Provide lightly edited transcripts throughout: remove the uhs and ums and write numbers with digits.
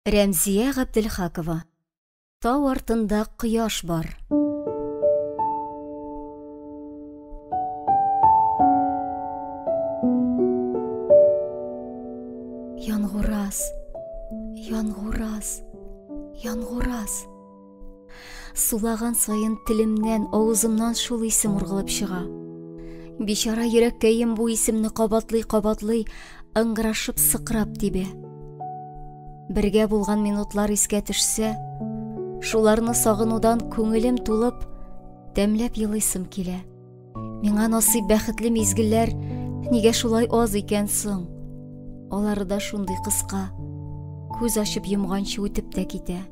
Рәмзия Габделхакова. Тау артында кояш бар. Янгураз, Янгураз, Янгураз. Сулаган саен телемнән, авызымнан шул исем ургылып чыга. Бичара йөрәккәем бу исемне кабатлый-кабатлый, ыңгырашып сыкрап тибә. Бергә булган минутлар искә төшсә, шуларны сагынудан күңелем тулып, тәмләп елыйсым килә. Миңа насыйп бәхетле мизгелләр нигә шулай аз икән соң? Алары да шундый кыска. Күз ачып йомганчы үтеп тә китә.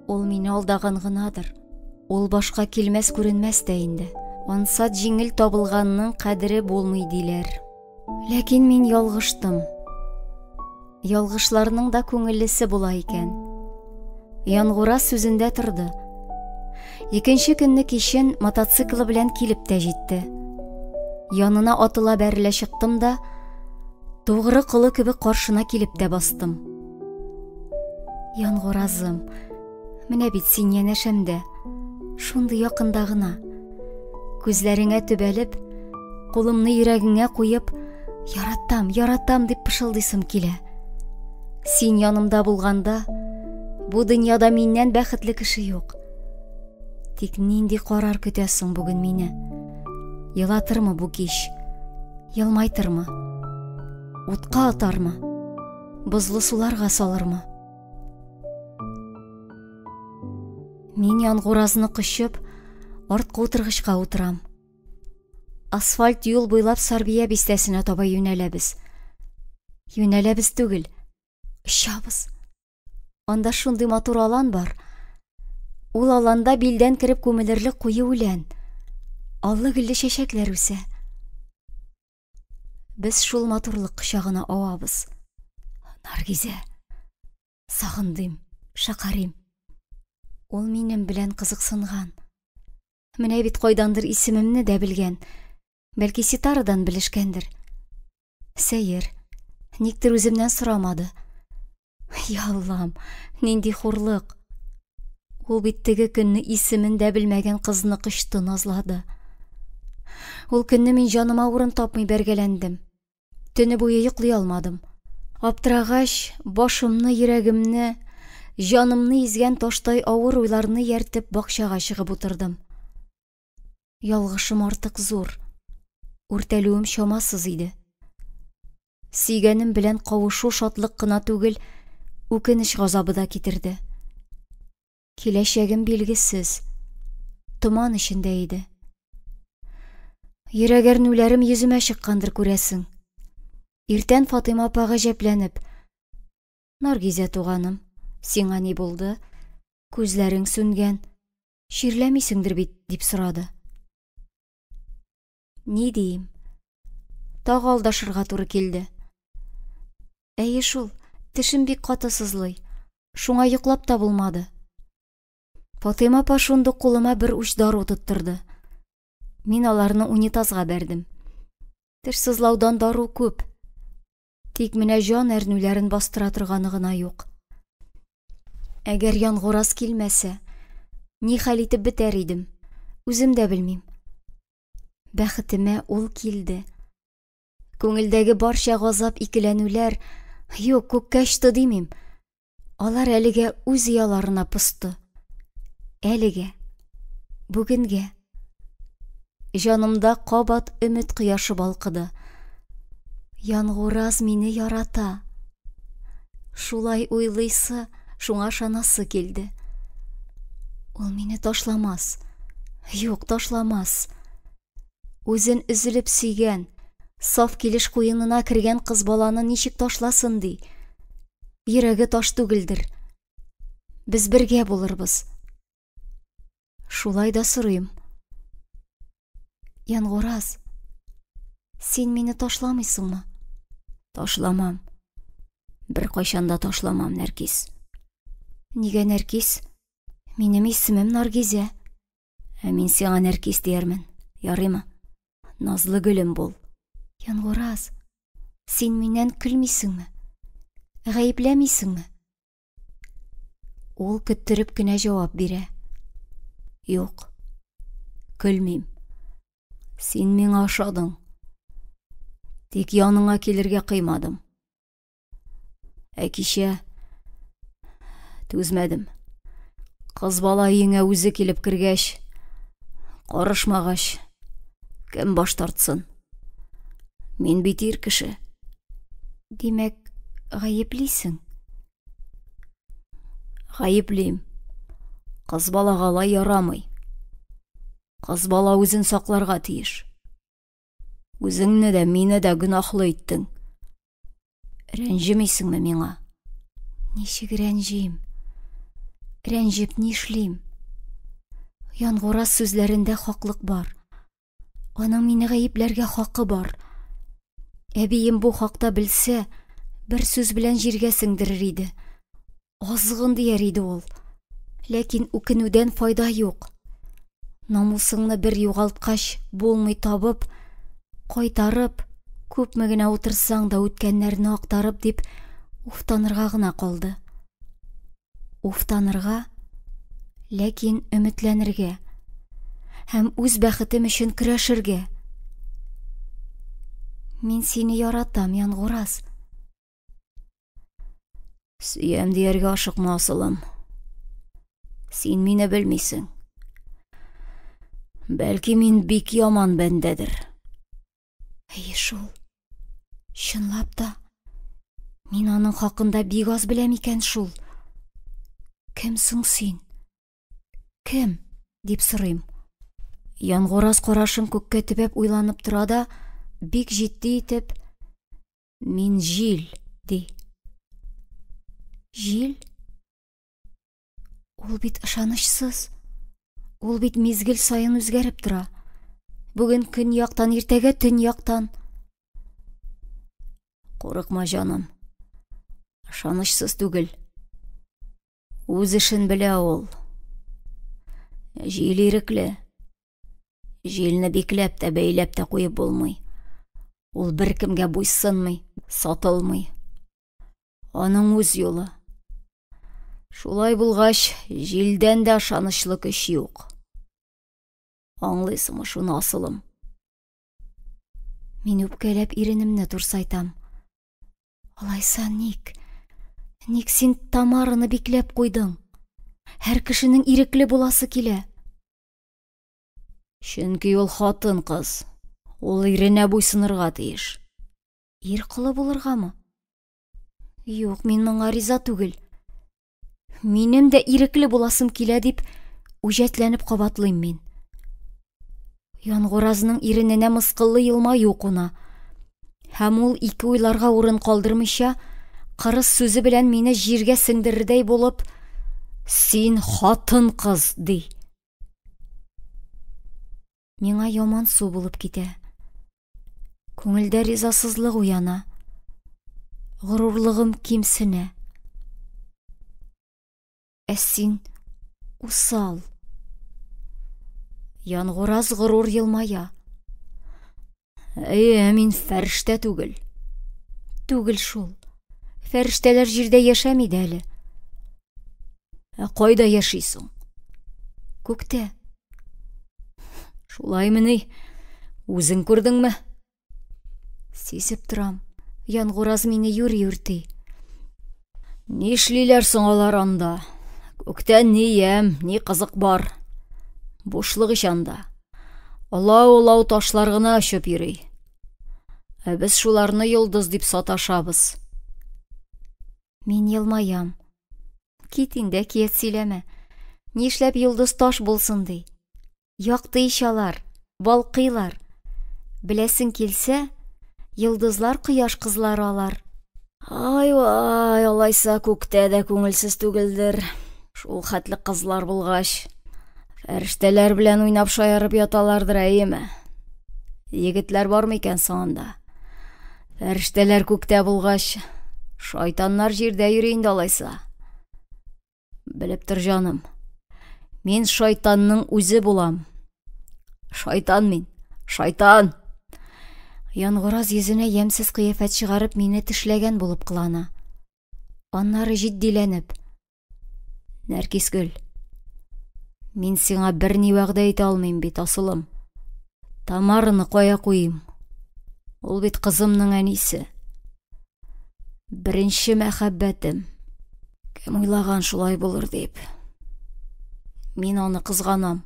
Ул мине алдаган гынадыр. Ул башка килмәс күренмәс тә инде. Ансат җиңел табылганның кадере булмый диләр. Ләкин мин ялгыштым. Ялгышларның да күңеллесе була икән. Янгура сүзендә торды. Икенче көнне кичен мотоциклы белән килеп тә җитте. Янына атыла бәрелә чыктым да, тугры колы кебек каршына килеп тә бастым. Янгуразым, менә бит син янәшәмдә, шундый якында гына. Күзләреңә төбәлеп, кулымны йөрәгеңә куеп, яратам, яратам дип пышылдыйсым килә. Син янымда булганда, бу дөньяда миннән бәхетле кеше юк. Тик нинди карар көтә соң бүген мине? Елатырмы бу кич? Елмайтырмы? Утка атармы? Бозлы суларга салырмы? Мин Янгуразны кочып, арткы утыргычка утырам. Асфальт юл буйлап Сарбия бистәсенә таба юнәләбез. Юнәләбез түгел, очабыз. Анда шундый матур алан бар. Ул аланда билдән кереп күмелерлек куе үлән. Аллы-гөлле чәчәкләр үсә. Без шул матурлык кочагына авабыз. Наргизә, сагындым, шакарим. Ул минем белән кызыксынган. Менә бит кайдандыр исемемне дә белгән. Бәлки Ситарадан белешкәндер. Сәер, никтер үземнән сорамады. Я Аллам, нинди хурлык. Ул бит теге көнне исемен дә белмәгән кызны кочты, назлады. Ул көнне мин җаныма урын тапмый бәргәләндем. Төне буе йоклый алмадым. Аптырагач, башымны, йөрәгемне, җанымны изгән таштай авыр уйларны ияртеп бакчага чыгып утырдым. Ялгышым артык зур, үртәлүем чамасыз иде. Сөйгәнем белән кавышу шатлык кына түгел, үкенеч газабы да китерде. Киләчәгем билгесез, томан эчендә иде. Йөрәк әрнүләрем йөземә чыккандыр, күрәсең. Иртән Фатыйма апа гаҗәпләнеп, Наргизә туганым, сиңа ни булды? Күзләрең сүнгән, чирләмисеңдер бит, дип сорады. Ни диим? Тагы алдашырга туры килде. Әйе шул, тешем бик каты сызлый. Шуңа йоклап та булмады. Фатыйма апа шундук кулыма бер уч дару тоттырды. Мин аларны унитазга бәрдем. Теш сызлаудан дару күп. Тик менә җан әрнүләрен бастыра торганы гына юк. Әгәр Янгураз килмәсә, ни хәл итеп бетәр идем, үзем дә белмим. Бәхетемә ул килде. Күңелдәге барча газап икеләнүләр, юк, күккә очты димим. Алар әлегә үз ояларына посты. Әлегә. Бүгенгә. Җанымда кабат өмет кояшы балкыды. Янгураз мине ярата. Шулай уйлыйсы, шуңа ышанасы килде. Ул мине ташламас. Юк, ташламас. Үзен өзелеп сөйгән, саф килеш куенына кергән кыз баланы ничек ташласын ди? Йөрәге таш түгелдер. Без бергә булырбыз. Шулай да сорыйм. Янгураз, син мине ташламыйсыңмы? Ташламам. Беркайчан да ташламам, Нәркиз. Нигә Нәркиз? Минем исемем Наргизә. Ә мин сиңа Нәркиз диярмен. Ярыймы? Назлы гөлем бул. Янгураз, син миннән көлмисеңме? Гаепләмисеңме? Ул көттереп кенә җавап бирә. Юк, көлмим. Син миңа ошадың. Тик яныңа килергә кыймадым. Ә кичә түзмәдем. Кыз бала өеңә үзе килеп кергәч, карышмагач, кем баш тартсын? Мин бит ир кеше. Димәк, гаеплисең? Гаеплим. Кыз балага алай ярамый. Кыз бала үзен сакларга тиеш. Үзеңне дә, мине дә гөнаһлы иттең. Рәнҗемисеңме миңа? Ничек рәнҗим? Рәнҗеп нишлим? Янгураз сүзләрендә хаклык бар. Аның мине гаепләргә хакы бар. Әбием бу хакта белсә, бер сүз белән җиргә сеңдерер иде. Азгын дияр иде ул. Ләкин үкенүдән файда юк. Намусыңны бер югалткач, булмый табып, кайтарып, күпме генә утырсаң да үткәннәрне актарып дип уфтанырга гына калды. Уфтанырга, ләкин өметләнергә һәм үз бәхетем өчен көрәшергә. Мин сине яратам, Янгураз. Сөям дияргә ашыкма, асылым. Син мине белмисең. Бәлки мин бик яман бәндәдер. Әйе шул. Чынлап та, мин аның хакында бик аз беләм икән шул. Кем соң син? Кем? дип сорыйм. Янгураз карашын күккә төбәп уйланып тора да, бик җитди итеп, Мин җил, ди. Җил? Ул бит ышанычсыз. Ул бит мизгел саен үзгәреп тора. Бүген көньяктан, иртәгә төньяктан. Курыкма, җаным. Ышанычсыз түгел. Үз эшен белә ул. Җил ирекле. Җилне бикләп тә, бәйләп тә куеп булмый. Ул беркемгә буйсынмый, сатылмый. Аның үз юлы. Шулай булгач, җилдән дә ышанычлы көч юк. Аңлыйсыңмы шуны, асылым? Мин үпкәләп иренемне турсайтам. Алайса ник? Ник син Тамараны бикләп куйдың? Һәр кешенең ирекле буласы килә. Чөнки ул хатын-кыз. Ул иренә буйсынырга тиеш. Ир колы булыргамы? Юк, мин моңа риза түгел. Минем дә ирекле буласым килә дип, үҗәтләнеп кабатлыйм мин. Янгуразның ирененә мыскыллы елмаю куна. Һәм ул ике уйларга урын калдырмыйча, кырыс сүзе белән мине җиргә сеңдерердәй булып, «Син хатын-кыз!» ди. Миңа ямансу булып китә. Күңелдә ризасызлык уяна. Горурлыгым кимсенә. Ә син усал. Янгураз горур елмая. Әйе, мин фәрештә түгел. Түгел шул. Фәрештәләр җирдә яшәми дә әле. Ә кайда яши соң? Күктә. Шулаймыни? Үзең күрдеңме? Сизеп торам, Янгураз мине юри үрти. Нишлиләр соң алар анда? Күктә ни ямь, ни кызык бар? Бушлык ич анда. Олау-олау ташлар гына очып йөри. Ә без шуларны йолдыз дип саташабыз. Мин елмаям. Кит инде, әкият сөйләмә. Нишләп йолдыз таш булсын ди? Якты ич алар, балкыйлар. Беләсең килсә, йолдызлар кояш кызлары алар. Ай-вай, алайса күктә дә күңелсез түгелдер. Шул хәтле кызлар булгач, фәрештәләр белән уйнап шаярып яталардыр, әйеме? Егетләр бар микән соң анда? Фәрештәләр күктә булгач, шайтаннар җирдә йөри инде алайса. Белеп тор, җаным. Мин шайтанның үзе булам. Шайтан мин, шайтан! Янгураз йөзенә ямьсез кыяфәт чыгарып мине тешләгән булып кылана. Аннары җитдиләнеп. Нәркисгөл, мин сиңа берни вәгъдә итә алмыйм бит, асылым. Тамараны кая куйыйм? Ул бит кызымның әнисе. Беренче мәхәббәтем. Кем уйлаган шулай булыр дип. Мин аны кызганам.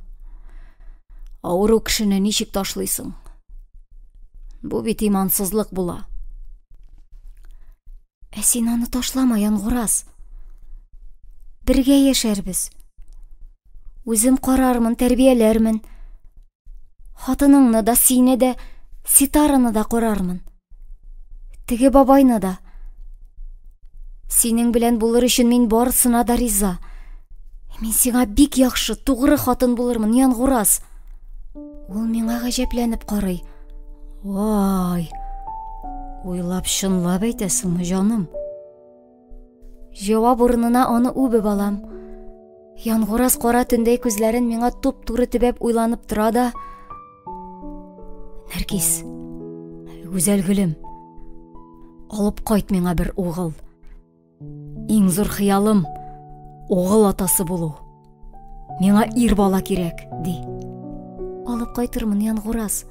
Авыру кешене ничек ташлыйсың? Бу бит имансызлык була. Ә син аны ташлама, Янгураз. Бергә яшәрбез. Үзем карармын, тәрбияләрмен. Хатыныңны да, сине дә, Ситараны да карармын. Теге бабайны да. Синең белән булыр өчен мин барысына да риза. Мин сиңа бик яхшы, тугры хатын булырмын, Янгураз. Ул миңа гаҗәпләнеп карый. Вай! Уйлап чынлап әйтәсеңме, җаным? Җавап урынына аны үбеп алам. Янгураз кара төндәй күзләрен миңа туп-туры төбәп уйланып тора да, Нәркис, гүзәл гөлем, алып кайт миңа бер угыл. Иң зур хыялым угыл атасы булу. Миңа ир бала кирәк, ди. Алып кайтырмын, Янгураз.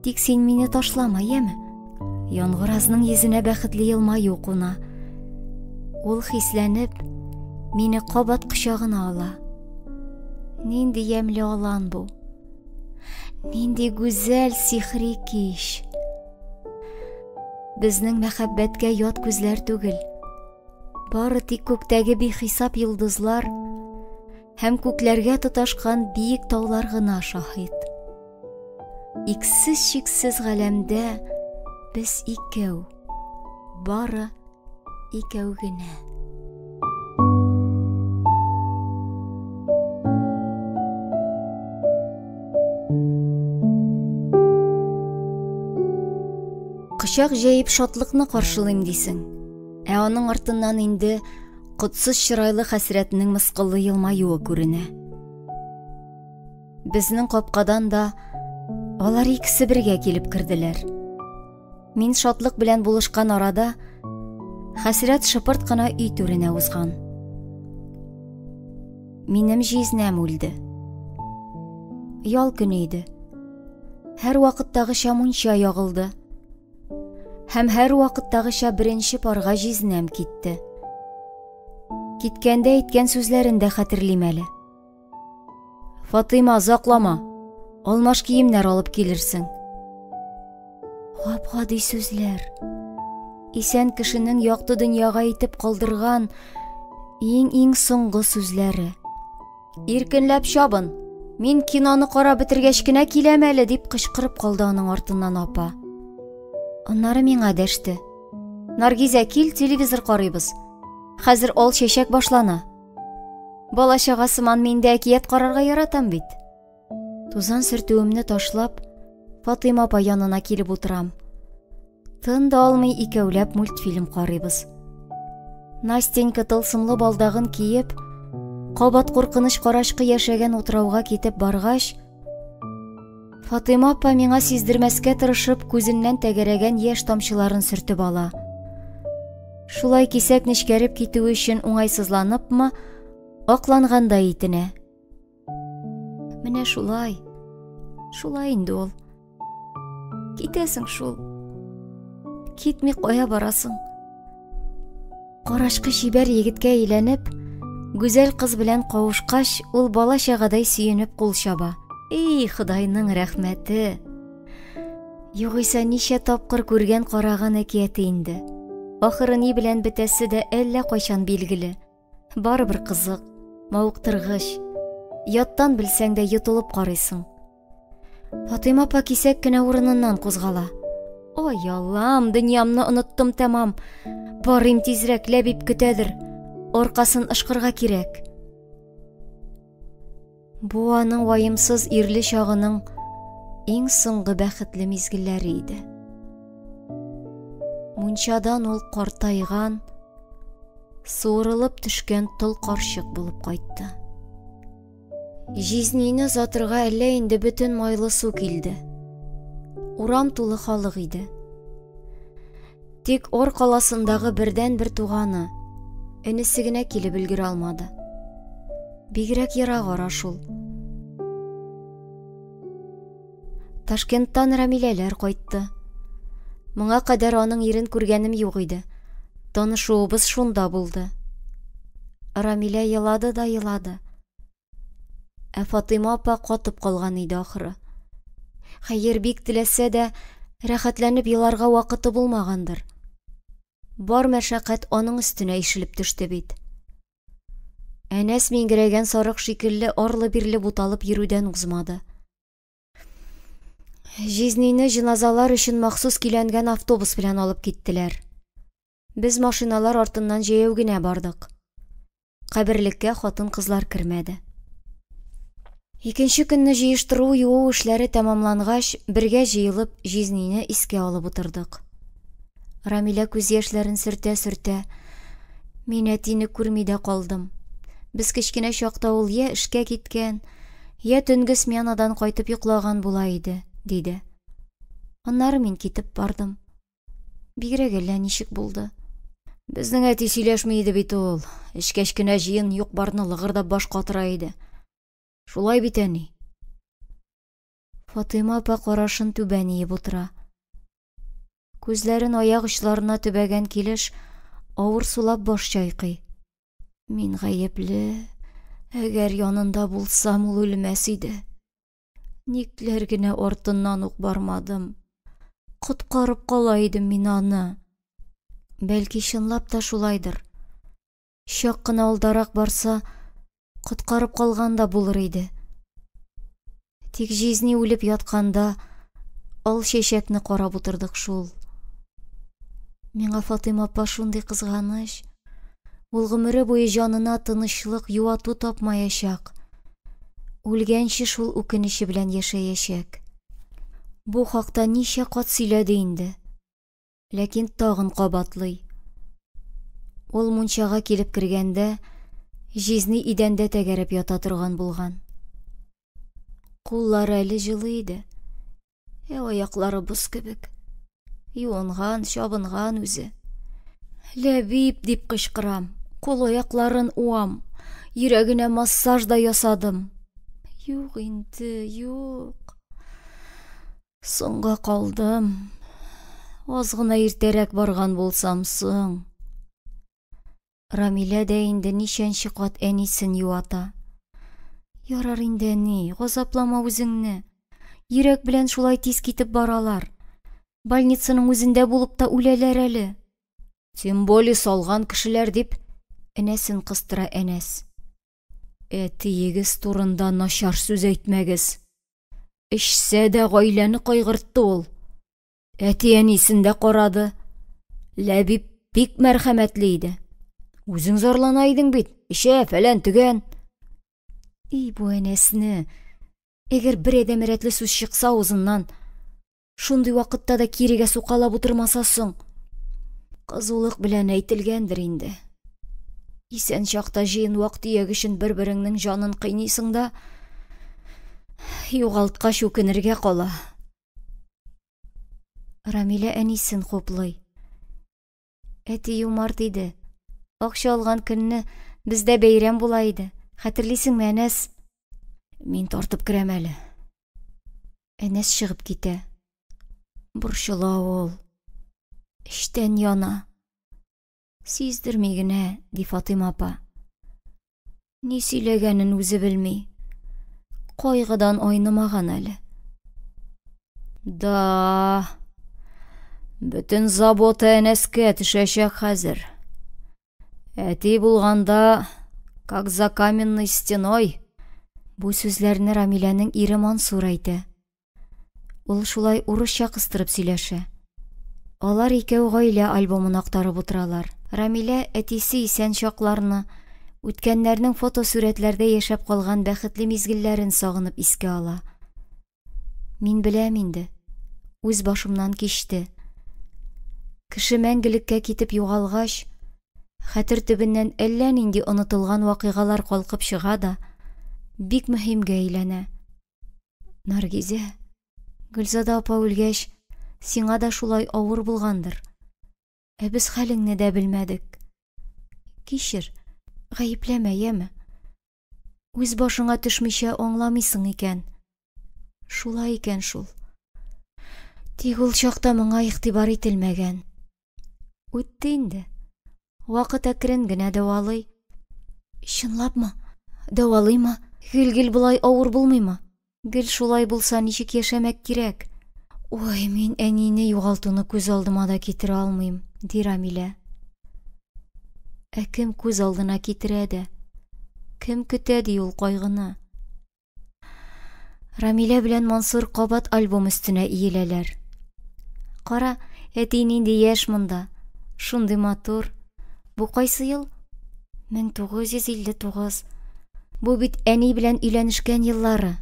Тик син мине ташлама, яме? Янгуразның йөзенә бәхетле елмаю куна. Ул хисләнеп, мине кабат кочагына ала. Нинди ямьле алан бу. Нинди гүзәл сихри кич. Безнең мәхәббәткә ят күзләр түгел. Бары тик күктәге бихисап йолдызлар һәм күкләргә тоташкан биек таулар гына шаһит. Иксез-чиксез галәмдә без икәү, бары икәү генә. Кочак җәеп шатлыкны каршылыйм дисең. Ә аның артыннан инде котсыз чырайлы хәсрәтнең мыскыллы елмаюы күренә. Безнең капкадан да алар икесе бергә килеп керделәр. Мин шатлык белән булышкан арада хәсрәт шыпырт кына өй түренә узган. Минем җизнәм үлде. Ял көне иде. Һәр вакыттагыча мунча ягылды. Һәм һәр вакыттагыча беренче парга җизнәм китте. Киткәндә әйткән сүзләрен дә хәтерлим әле. Фатыйма, озаклама. Алмаш киемнәр алып килерсең. Гап-гади сүзләр. Исән кешенең якты дөньяга итеп калдырган иң-иң соңгы сүзләре. Иркенләп чабын. Мин киноны карап бетергәч кенә киләм әле, дип кычкырып калды аның артыннан апа. Аннары миңа дәште. Наргизә, кил, телевизор карыйбыз. Хәзер ал чәчәк башлана. Бала-чага сыман мин дә әкият карарга яратам бит. Тузан сөртүемне ташлап, Фатыйма апа янына килеп утырам. Тын да алмый икәүләп мультфильм карыйбыз. Настенька тылсымлы балдагын киеп, кабат куркыныч карачкы яшәгән утрауга китеп баргач, Фатыйма апа миңа сиздермәскә тырышып, күзеннән тәгәрәгән яшь тамчыларын сөртеп ала. Шулай кисәк нечкәреп китүе өчен уңайсызланыпмы, аклангандай итенә. Менә шулай, шулай инде ул. Китәсең шул. Китми кая барасың? Карачкы чибәр егеткә әйләнеп, гүзәл кыз белән кавышкач, ул бала чагадай сөенеп кул чаба. Эй, Ходайның рәхмәте! Югыйсә ничә тапкыр күргән караган әкияте инде. Ахыры ни белән бетәсе дә әллә кайчан билгеле. Барыбер кызык, мавыктыргыч. Яттан белсәң дә йотылып карыйсың. Фатыйма апа кисәк кенә урыныннан кузгала. Ой, Аллам, дөньямны оныттым тәмам. Барыйм тизрәк, Ләбиб көтәдер. Аркасын ышкырга кирәк. Бу аның ваемсыз ирле чагының иң соңгы бәхетле мизгелләре иде. Мунчадан ул картайган, суырылып төшкән тол карчык булып кайтты. Җизнине озатырга әллә инде бөтен майлы су килде. Урам тулы халык иде. Тик Ор каласындагы бердәнбер туганы, энесе генә килеп өлгерә алмады. Бигрәк ерак ара шул. Ташкенттан Рамиләләр кайтты. Моңа кадәр аның ирен күргәнем юк иде. Танышуыбыз шунда булды. Рамилә елады да елады. Ә Фатыйма апа катып калган иде ахры. Хәер, бик теләсә дә, рәхәтләнеп еларга вакыты булмагандыр. Бар мәшәкать аның өстенә ишелеп төште бит. Әнәс миңгерәгән сарык шикелле арлы-бирле буталып йөрүдән узмады. Җизнине җеназалар өчен махсус көйләнгән автобус белән алып киттеләр. Без машиналар артыннан җәяү генә бардык. Каберлеккә хатын-кызлар кермәде. Икенче көнне җыештыру-юу эшләре тәмамлангач, бергә җыелып, җизнине искә алып утырдык. Рамилә күз яшьләрен сөртә-сөртә, Мин әтине күрми дә калдым. Без кечкенә чакта ул йә эшкә киткән, йә төнге сменадан кайтып йоклаган була иде, диде. Аннары мин китеп бардым. Бигрәк әллә ничек булды. Безнең әти сөйләшми иде бит ул. Эчкәч кенә җыен юк-барны лыгырдап баш катыра иде. Шулай бит, әни? Фатыйма апа карашын түбән иеп утыра. Күзләрен аяк очларына төбәгән килеш, авыр сулап баш чайкый. Мин гаепле, әгәр янында булсам, ул үлмәс иде. Никләр генә артыннан ук бармадым. Коткарып кала идем мин аны. Бәлки, чынлап та шулайдыр. Чак кына алдарак барса, коткарып калган да булыр иде. Тик җизни үлеп ятканда, ал чәчәкне карап утырдык шул. Миңа Фатыйма апа шундый кызганыч. Ул гомере буе җанына тынычлык, юату тапмаячак. Үлгәнче шул үкенече белән яшәячәк. Бу хакта ничә кат сөйләде инде. Ләкин тагын кабатлый. Ул мунчага килеп кергәндә, җизни идәндә тәгәрәп ята торган булган. Куллары әле җылы иде, ә аяклары боз кебек. Юынган, чабынган үзе. Ләбиб дип кычкырам, кул-аякларын уам, йөрәгенә массаж да ясадым. Юк инде, юк. Соңга калдым. Аз гына иртәрәк барган булсам соң. Рамилә дә инде ничәнче кат әнисен юата. Ярар инде, әни, газаплама үзеңне. Йөрәк белән шулай тиз китеп баралар. Больницаның үзендә булып та үләләр әле. Тем более салган кешеләр дип, энәсен кыстыра Әнәс. Әтиегез турында начар сүз әйтмәгез. Эчсә дә гаиләне кайгыртты ул. Әти-әнисен дә карады. Ләбиб бик мәрхәмәтле иде. Үзең зарлана идең бит, эчә, фәлән, төгән. И бу Әнәсне! Әгәр бер адәм рәтле сүз чыкса авызыннан, шундый вакытта да кирегә сукалап утырмаса соң. Кызулык белән әйтелгәндер инде. Исән чакта җыен вак-төяк өчен бер-береңнең җанын кыйныйсың да, югалткач үкенергә кала. Рамилә әнисен хуплый. Әти юмарт иде. Акча алган көнне бездә бәйрәм була иде. Хәтерлисеңме, Әнәс? Мин тартып керәм әле. Әнәс чыгып китә. Борчыла ул. Эчтән яна. Сиздерми генә, ди Фатыйма апа. Ни сөйләгәнен үзе белми. Кайгыдан айнымаган әле. Да, бөтен забота Әнәскә төшәчәк хәзер. Әти булганда, как за каменной стеной. Бу сүзләрне Рамиләнең ире Мансур әйтә. Ул шулай урысча кыстырып сөйләшә. Алар икәү гаилә альбомын актарып утыралар. Рамилә әтисе исән чакларны, үткәннәрнең фотосурәтләрдә яшәп калган бәхетле мизгелләрен сагынып искә ала. Мин беләм инде, үз башымнан кичте. Кеше мәңгелеккә китеп югалгач, хәтер төбеннән әллә нинди онытылган вакыйгалар калкып чыга да, бик мөһимгә әйләнә. Наргизә, Гөлзада апа үлгәч, сиңа да шулай авыр булгандыр. Ә без хәлеңне дә белмәдек. Кичер, гаепләмә, яме. Үз башыңа төшмичә аңламыйсың икән. Шулай икән шул. Тик ул чакта моңа игътибар ителмәгән. Үтте инде. Вакыт әкрен генә дәвалый. Чынлапмы? Дәвалыймы? Гел-гел болай авыр булмыймы? Гел шулай булса, ничек яшәмәк кирәк? Ой, мин әнине югалтуны күз алдыма да китерә алмыйм, ди Рамилә. Ә кем күз алдына китерә дә? Кем көтә ди ул кайгыны? Рамилә белән Мансур кабат альбом өстенә иеләләр. Кара, әти нинди яшь монда. Шундый матур. Бу кайсы ел? 1959. Бу бит әни белән өйләнешкән еллары.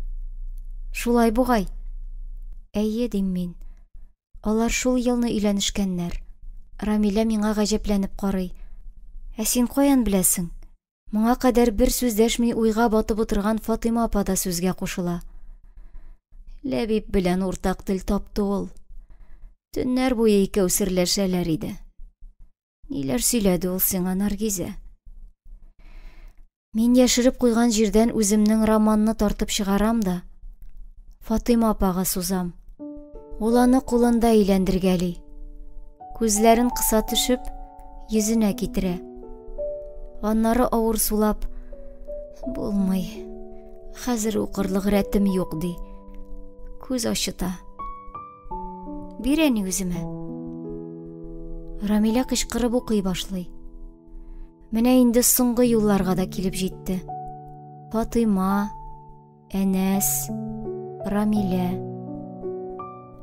Шулай бугай. Әйе, дим мин. Алар шул елны өйләнешкәннәр. Рамилә миңа гаҗәпләнеп карый. Ә син каян беләсең? Моңа кадәр бер сүз дәшми уйга батып утырган Фатыйма апа да сүзгә кушыла. Ләбиб белән уртак тел тапты ул. Төннәр буе икәү серләшәләр иде. Ниләр сөйләде ул сиңа, Наргизә? Мин яшереп куйган җирдән үземнең романны тартып чыгарам да, Фатыйма апага сузам. Ул аны кулында әйләндергәли. Күзләрен кыса төшеп, йөзенә китерә. Аннары авыр сулап, булмый, хәзер укырлык рәтем юк, ди. Күз ачыта. Бир әни үземә. Рамилә кычкырып укый башлый. Менә инде соңгы юлларга да килеп җитте. Фатыйма, Әнәс, Рамилә.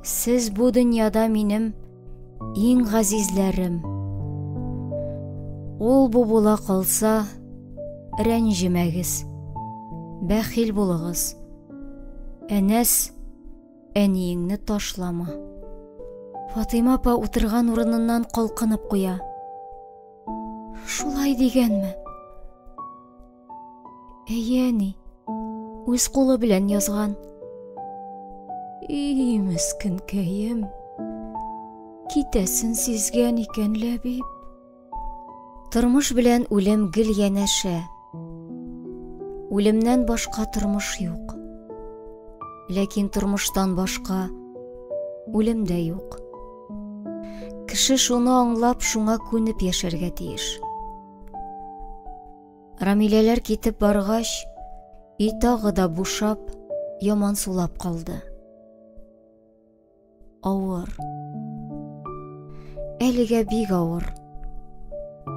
Сез бу дөньяда минем иң газизләрем. Ул бу була калса, рәнҗемәгез. Бәхил булыгыз. Әнәс, әниеңне ташлама. Фатыйма апа утырган урыныннан калкынып куя. Шулай дигәнме? Әйе, әни. Үз кулы белән язган. И, мескенкәем. Китәсен сизгән икән Ләбиб. Тормыш белән үлем гел янәшә. Үлемнән башка тормыш юк. Ләкин тормыштан башка үлем дә юк. Кеше шуны аңлап, шуңа күнеп яшәргә тиеш. Рамиләләр китеп баргач, өй тагы да бушап, ямансулап калды. Авыр. Әлегә бик авыр.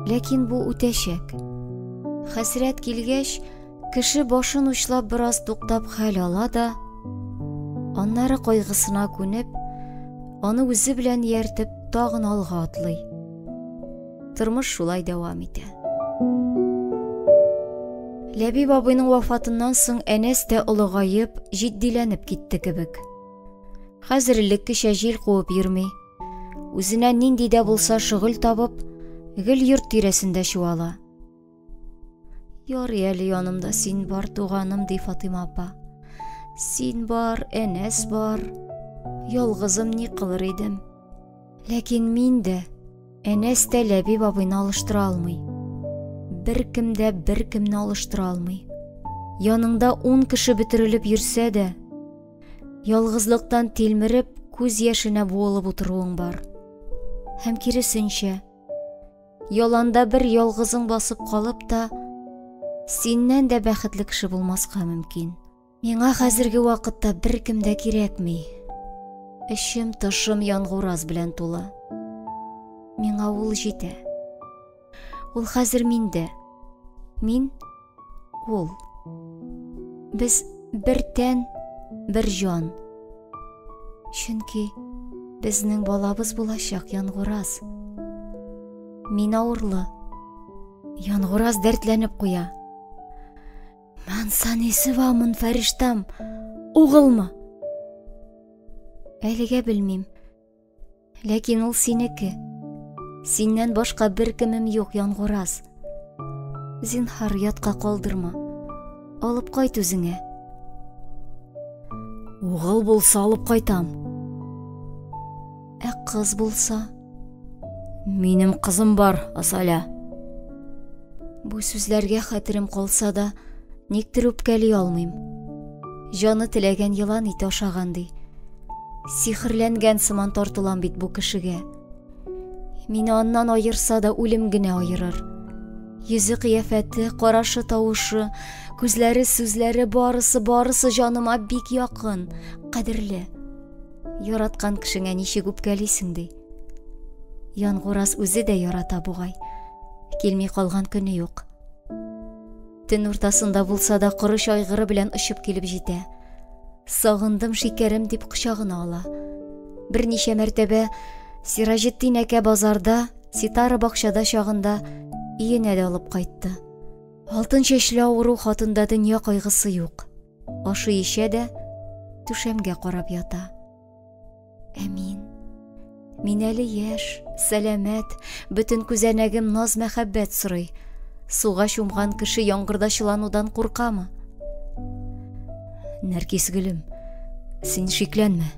Ләкин бу үтәчәк. Хәсрәт килгәч, кеше башын учлап бераз туктап хәл ала да, аннары кайгысына күнеп, аны үзе белән ияртеп тагын алга атлый. Тормыш шулай дәвам итә. Ләбиб абыйның вафатыннан соң Әнәс тә олыгаеп, җитдиләнеп китте кебек. Хәзер элеккечә җил куып йөрми. Үзенә нинди дә булса шөгыль табып, гел йорт тирәсендә чуала. Ярый әле янымда син бар, туганым, ди Фатыйма апа. Син бар, Әнәс бар. Ялгызым ни кылыр идем? Ләкин мин дә, Әнәс тә Ләбиб абыйны алыштыра алмый. Беркем дә беркемне алыштыра алмый. Яныңда ун кеше бөтерелеп йөрсә дә, ялгызлыктан тилмереп, күз яшенә буылып утыруың бар. Һәм киресенчә, яланда бер ялгызың басып калып та, синнән дә бәхетле кеше булмаска мөмкин. Миңа хәзерге вакытта беркем дә кирәкми. Эчем, тышым Янгураз белән тулы. Миңа ул җитә. Ул хәзер миндә. Мин ул. Без бер тән, бер җан. Чөнки безнең балабыз булачак Янгураз. Мин авырлы. Янгураз дәртләнеп куя. Мансанысы вамын фәриштам, угылмы? Әлегә белмим. Ләкин ул синеке. Синнән башка бер кемем юк, Янгураз. Зинһар, ятка калдырма. Алып кайт үзеңә. Угыл булса алып кайтам. Ә кыз булса? Минем кызым бар, Асаля. Бу сүзләргә хәтерем калса да, Никтер үпкәли алмыйм. Җаны теләгән елан ите ашаган ди. Сихерләнгән сыман тартылам бит бу кешегә. Мине аннан аерса да үлем генә аерыр. Йөзе кыяфәте, карашы тавышы, күзләре сүзләре барысы барысы җаныма бик якын, кадерле. Яраткан кешеңә ничек үпкәлисең ди. Янгураз үзе дә ярата бугай. Килми калган көне юк. Төн уртасында булса да корыч айгыры белән очып килеп җитә. Сагындым шикәрем дип кочагына ала. Берничә мәртәбә Сираҗетдин әкә базарда, Ситара бакчада чагында өенә дә алып кайтты. Алтын чәчле авыру хатында дөнья кайгысы юк. Ашый эчә дә түшәмгә карап ята. Ә мин? Мин әле яшь, сәламәт, бөтен күзәнәгем наз-мәхәббәт сорый. Суга чумган кеше яңгырда чыланудан куркамы? Нәркис гөлем, син шикләнмә.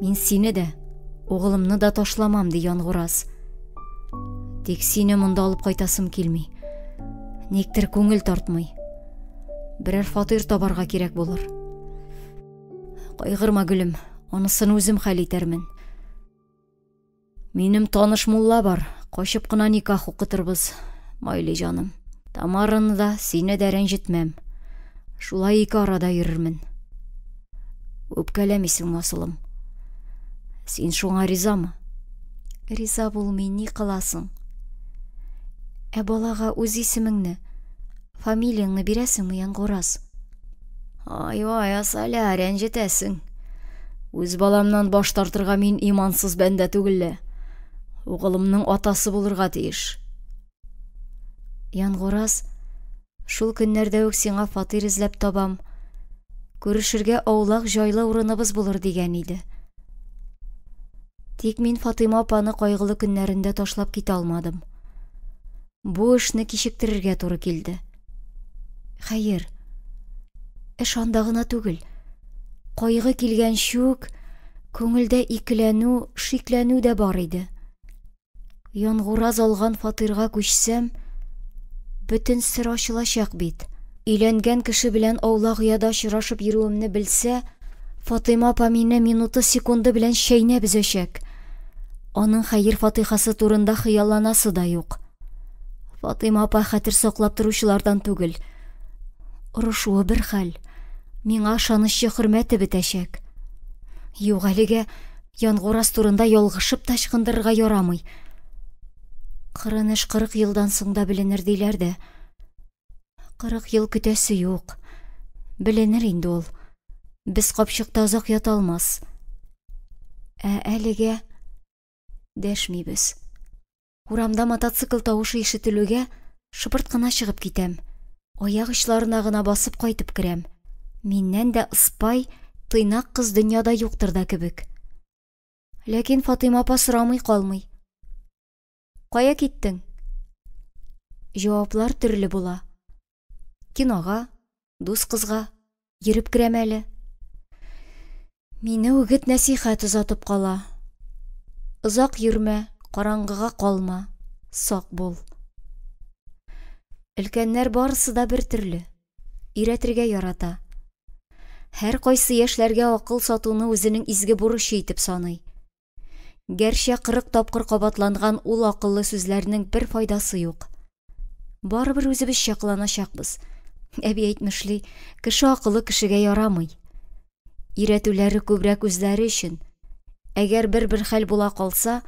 Мин сине дә, угылымны да ташламам, ди Янгураз. Тик сине монда алып кайтасым килми. Никтер күңел тартмый. Берәр фатир табарга кирәк булыр. Кайгырма, гөлем, анысын үзем хәл итәрмен. Минем таныш мулла бар, качып кына никах укытырбыз, Майли җаным. Тамараны да, сине дә рәнҗетмәм. Шулай ике арада йөрермен. Үпкәләмисеңме, асылым? Син шуңа ризамы? Риза булмый ни кыласың? Ә балага үз исемеңне, фамилияңне бирәсеңме, Янгураз? Ай-вай, Асаля, рәнҗетәсең. Үз баламнан баш тартырга мин имансыз бәндә түгел лә. Угылымның атасы булырга тиеш. Янгураз, шул көннәрдә үк сиңа фатир эзләп табам. Күрешергә аулак җайлы урыныбыз булыр дигән иде. Тик мин Фатыйма апаны кайгылы көннәрендә ташлап китә алмадым. Бу эшне кичектерергә туры килде. Хәер, эш анда гына түгел. Кайгы килгәнче үк күңелдә икеләнү, шикләнү дә бар иде. Янгураз алган фатирга күчсәм, бөтен сер ачылачак бит. Өйләнгән кеше белән аулак ояда очрашып йөрүемне белсә, Фатыйма апа мине минуты-секунды белән чәйнәп өзәчәк. Аның хәер-фатыйхасы турында хыялланасы да юк. Фатыйма апа хәтер саклап торучылардан түгел. Орышуы бер хәл. Миңа ышанычы, хөрмәте бетәчәк. Юк, әлегә Янгураз турында ялгышып та ычкындырырга ярамый. Кырын эш 40 елдан соң да беленер диләр дә. 40 ел көтәсе юк. Беленер инде ул. Без капчыкта озак ята алмас. Ә әлегә дәшмибез. Урамда мотоцикл тавышы ишетелүгә, шыпырт кына чыгып китәм. Аяк очларына гына басып кайтып керәм. Миннән дә ыспай, тыйнак кыз дөньяда юктыр да кебек. Ләкин Фатыйма апа сорамый калмый. Кая киттең? Җаваплар төрле була. Кинога, дус кызга, йөреп керәм әле. Мине үгет-нәсихәт озатып кала. Озак йөрмә, караңгыга калма, сак бул. Өлкәннәр барысы да бер төрле, өйрәтергә ярата. Һәркайсы яшьләргә акыл сатуны үзенең изге бурычы итеп саный. Гәрчә 40 тапкыр кабатланган ул акыллы сүзләрнең бер файдасы юк. Барыбер үзебезчә кыланачакбыз. Әби әйтмешли, кеше акылы кешегә ярамый. Өйрәтүләре күбрәк үзләре өчен. Әгәр бер-бер хәл була калса,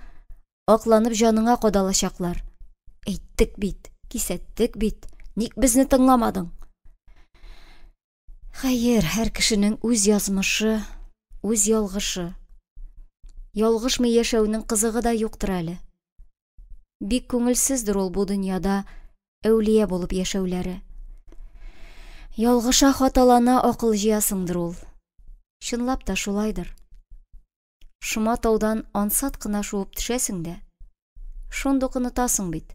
акланып җаныңа кадалачаклар. Әйттек бит, кисәттек бит, ник безне тыңламадың? Хәер, һәр кешенең үз язмышы, үз ялгышы. Ялгышмый яшәүнең кызыгы да юктыр әле. Бик күңелсездер ул бу дөньяда әүлия булып яшәүләре. Ялгыша, хаталана акыл җыясыңдыр ул. Чынлап та шулайдыр. Шома таудан ансат кына шуып төшәсең дә, шундук онытасың бит.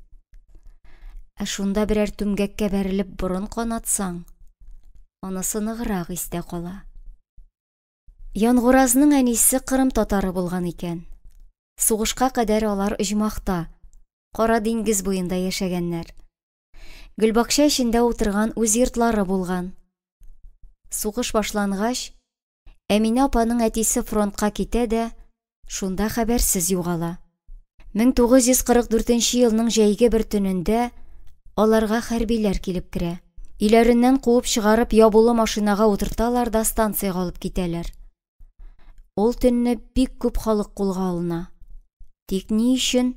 Ә шунда берәр түмгәккә бәрелеп борын канатсаң, анысы ныграк истә кала. Янгуразның әнисе Кырым татары булган икән. Сугышка кадәр алар оҗмахта, Кара диңгез буенда яшәгәннәр. Гөлбакча эчендә утырган үз йортлары булган. Сугыш башлангач, Әминә апаның әтисе фронтка китә дә, шунда хәбәрсез югала. 1944 елның җәйге бер төнендә аларга хәрбиләр килеп керә. Өйләреннән куып чыгарып, ябулы машинага утырталар да станциягә алып китәләр. Ул төнне бик күп халык кулга алына. Тик ни өчен,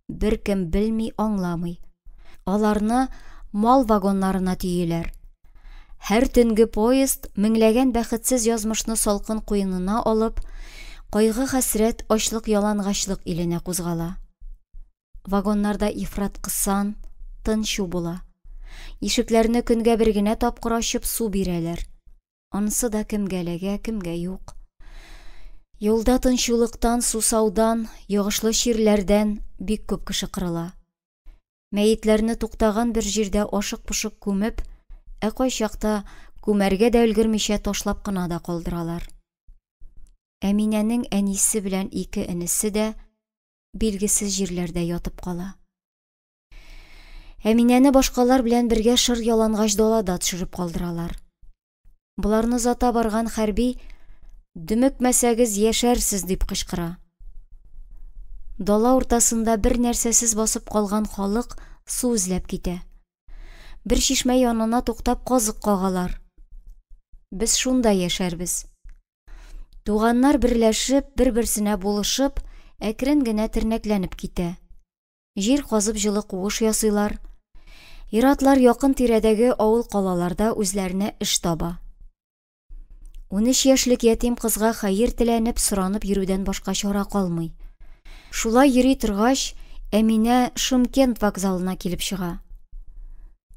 беркем белми, аңламый. Аларны мал вагоннарына төйиләр. Һәр төнге поезд меңләгән бәхетсез язмышны салкын куенына алып, кайгы-хәсрәт, ачлык-ялангачлык иленә кузгала. Вагоннарда ифрат кысан, тынчу була. Ишекләрне көнгә бер генә тапкыр ачып су бирәләр. Анысы да кемгә эләгә, кемгә юк. Юлда тынчулыктан, сусаудан, йогышлы чирләрдән бик күп кеше кырыла. Мәетләрне туктаган бер җирдә ашык-пошык күмеп, ә кайчакта күмәргә дә өлгермичә ташлап кына да калдыралар. Әминәнең әнисе белән ике энесе дә билгесез җирләрдә ятып кала. Әминәне башкалар белән бергә шыр ялангач далада төшереп калдыралар. Боларны озата барган хәрби, "Дөмекмәсәгез, яшәрсез", дип кычкыра. Дала уртасында бер нәрсәсез басып калган халык су эзләп китә. Бер чишмә янына туктап казык кагалар. Без шунда яшәрбез. Туганнар берләшеп, бер-берсенә булышып, әкрен генә тернәкләнеп китә. Җир казып җылы куыш ясыйлар. Ир-атлар якын тирәдәге авыл-калаларда үзләренә эш таба. 13 яшьлек ятим кызга хәер теләнеп, соранып йөрүдән башка чара калмый. Шулай йөри торгач, Әминә Шымкент вокзалына килеп чыга.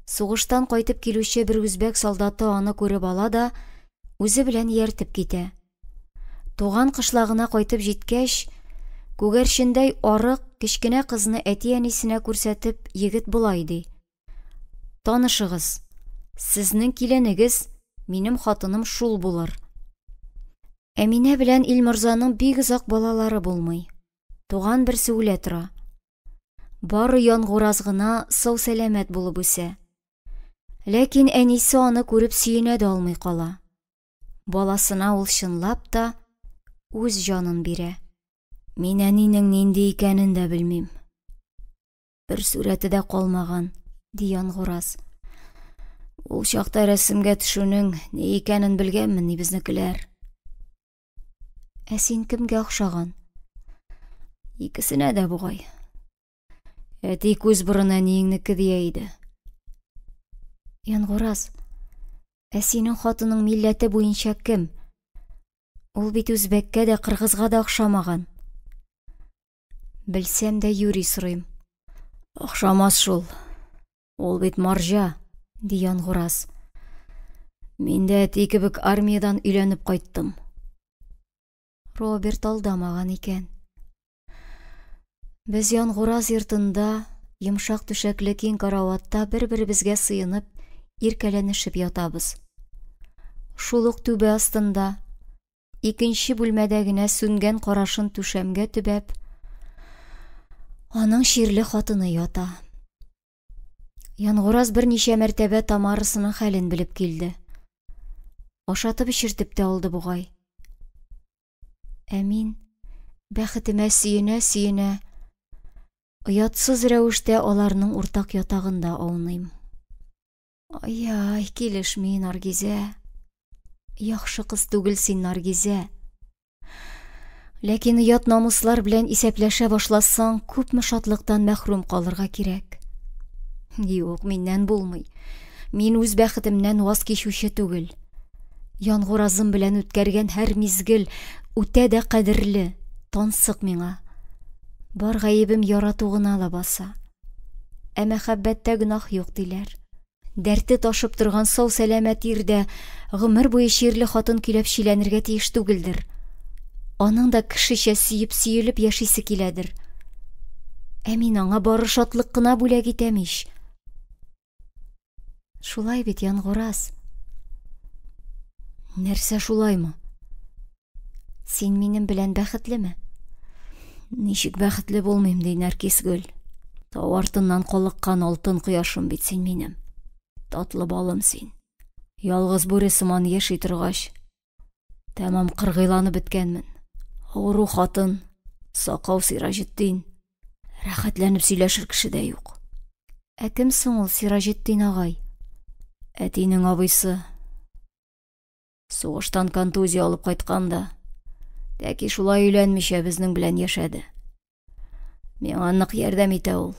Сугыштан кайтып килүче бер үзбәк солдаты аны күреп ала да, үзе белән ияртеп китә. Туган кышлагына кайтып җиткәч, күгәрчендәй арык, кечкенә кызны әти-әнисенә күрсәтеп, егет болай ди: Танышыгыз, сезнең киленегез, минем хатыным шул булыр. Әминә белән Илморзаның бик озак балалары булмый. Туган берсе үлә тора. Бары Янгураз гына сау-сәламәт булып үсә. Ләкин әнисе аны күреп сөенә дә алмый кала. Баласына ул чынлап та үз җанын бирә. Мин әнинең нинди икәнен дә белмим. Бер сурәте дә калмаган, ди Янгураз. Ул чакта рәсемгә төшүнең ни икәнен белгәнмени безнекеләр. Ә син кемгә охшаган? Икесенә дә бугай. Әти күз борын әниеңнеке дия иде. Янгураз, ә синең хатының милләте буенча кем? Ул бит үзбәккә дә, кыргызга да охшамаган. Белсәм дә юри сорыйм. Охшамас шул. Ул бит марҗа, ди Янгураз. Мин дә әти кебек армиядән өйләнеп кайттым. Роберт алдамаган икән. Без Янгураз йортында, йомшак түшәкле киң караватта бер-беребезгә сыенып, иркәләнешеп ятабыз. Шул ук түбә астында, икенче бүлмәдә генә сүнгән карашын түшәмгә төбәп, аның чирле хатыны ята. Янгураз берничә мәртәбә Тамарасының хәлен белеп килде. Ашатып эчертеп тә алды бугай. Ә мин, бәхетемә сөенә-сөенә, оятсыз рәвештә аларның уртак ятагында ауныйм. Ай-ай, килешми, Наргизә. Яхшы кыз түгел син, Наргизә. Ләкин оят намуслар белән исәпләшә башласаң, күпме шатлыктан мәхрүм калырга кирәк. Юк, миннән булмый. Мин үз бәхетемнән ваз кичүче түгел. Янгуразым белән үткәргән һәр мизгел үтә дә кадерле, тансык миңа. Бар гаебем ярату гына лабаса. Ә мәхәббәттә гөнаһ юк диләр. Дәрте ташып торган сау-сәламәт ир дә гомер буе чирле хатын көйләп чиләнергә тиеш түгелдер. Аның да кешечә сөеп-сөелеп яшисе киләдер. Ә мин аңа бары шатлык кына бүләк итәм ич. Шулай бит, Янгураз. Нәрсә шулаймы? Син минем белән бәхетлеме? Ничек бәхетле булмыйм, ди Нәркисгөл. Тау артыннан калыккан алтын кояшым бит син минем. Татлы балым син. Ялгыз бүре сыман яши торгач, тәмам кыргыйланып беткәнмен. Авыру хатын, сакау Сираҗетдин. Рәхәтләнеп сөйләшер кеше дә юк. Ә кем соң ул Сираҗетдин агай? Әтинең абыйсы. Сугыштан контузия алып кайткан да, тәки шулай өйләнмичә безнең белән яшәде. Миңа нык ярдәм итә ул.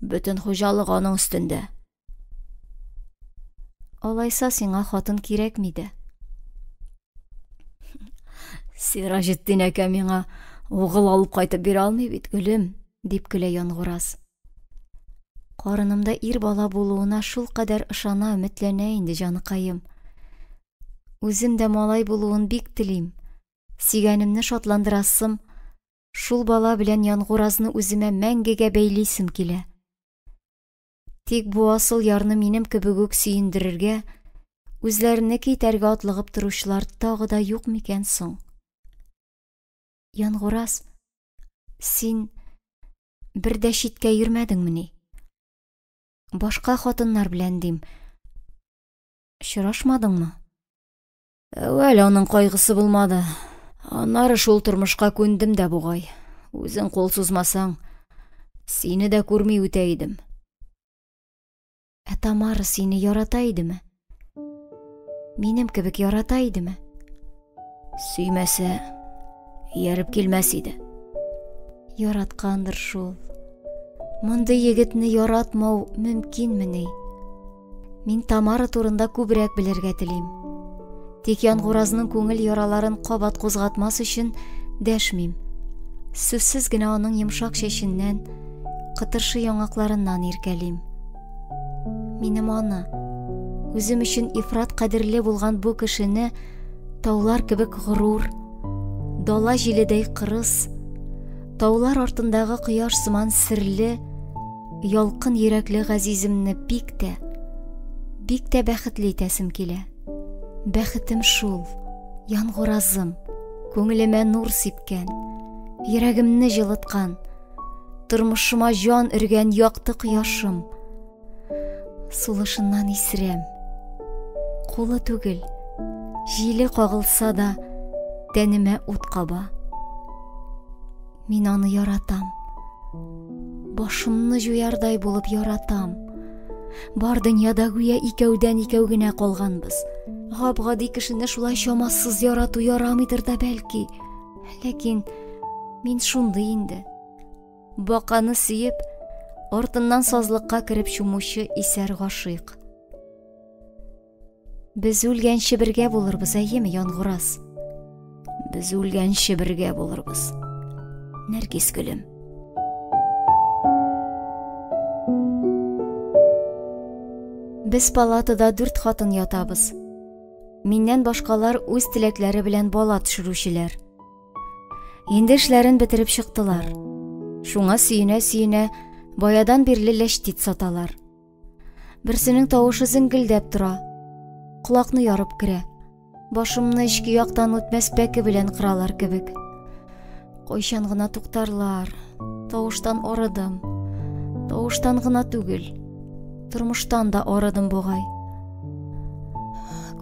Бөтен хуҗалык аның өстендә. Алайса сиңа хатын кирәкми дә. Сираҗетдин әкә миңа угыл алып кайтып бирә алмый бит, гөлем, дип көлә Янгураз. Карынымда ир бала булуына шулкадәр ышана, өметләнә инде җаныкаем. Үзем дә малай булуын бик телим. Сөйгәнемне шатландырасым, шул бала белән Янгуразны үземә мәңгегә бәйлисем килә. Тик бу асыл ярны минем кебек үк сөендерергә, үзләренеке итәргә атлыгып торучылар тагы да юк микән соң? Янгураз, син бер дә читкә йөрмәдеңмени? Башка хатыннар белән дим. Очрашмадыңмы? Әүвәл аның кайгысы булмады. Аннары шул тормышка күндем дә бугай. Үзең кул сузмасаң, сине дә күрми үтә идем. Ә Тамара сине ярата идеме? Минем кебек ярата идеме? Сөймәсә, ияреп килмәс иде. Яраткандыр шул. Мондый егетне яратмау мөмкинмени? Мин Тамара турында күбрәк белергә телим. Тик Янгуразның күңел яраларын кабат кузгатмас өчен дәшмим. Сүзсез генә аның йомшак чәченнән, кытыршы яңакларыннан иркәлим. Минем аны, үзем өчен ифрат кадерле булган бу кешене таулар кебек горур, дала җиледәй кырыс, таулар артындагы кояш сыман серле, ялкын йөрәкле газиземне бик тә, бик тә бәхетле итәсем килә. Бәхетем шул, Янгуразым, күңелемә нур сипкән, йөрәгемне җылыткан, тормышыма җан өргән якты кояшым. Сулышыннан исерәм. Кулы түгел, җиле кагылса да, тәнемә ут каба. Мин аны яратам. Башымны җуярдай булып яратам. Бар дөньяда гүя икәүдән-икәү генә калганбыз. Гап-гади кешене шулай чамасыз ярату ярамыйдыр да бәлки. Ләкин мин шундый инде. Баканы сөеп, артыннан сазлыкка кереп чумучы исәр гашыйк. Без үлгәнче бергә булырбыз, әйеме, Янгураз? Без үлгәнче бергә булырбыз. Нәргиз гөлем. Без палатада дүрт хатын ятабыз. Миннән башкалар үз теләкләре белән бала төшерүчеләр. Инде эшләрен бетереп чыктылар. Шуңа сөенә-сөенә баядан бирле ләчтит саталар. Берсенең тавышы зеңгелдәп тора. Колакны ярып керә. Башымны эчке яктан үтмәс пәке белән кыралар кебек. Кайчан гына туктарлар? Тавыштан арыдым. Тавыштан гына түгел, тормыштан да арыдым бугай.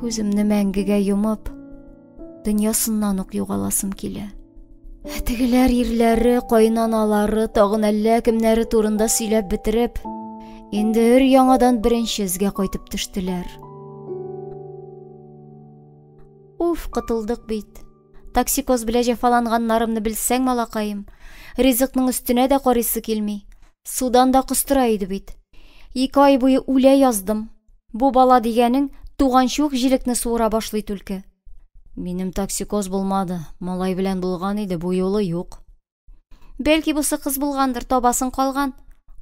Күземне мәңгегә йомып, дөньясыннан ук югаласым килә. Ә тегеләр ирләре, кайнаналары, тагын әллә кемнәре турында сөйләп бетереп, инде өр яңадан беренче эзгә кайтып төштеләр. Уф, котылдык бит. Токсикоз белән җәфаланганнарымны белсәң, малакаем, ризыкның өстенә дә карыйсы килми. Судан да костыра иде бит. Ике ай буе үлә яздым. Бу бала дигәнең туганчы ук җилекне суыра башлый түлке. Минем токсикоз булмады, малай белән булган иде, бу юлы юк. Бәлки бусы кыз булгандыр, табасың калган.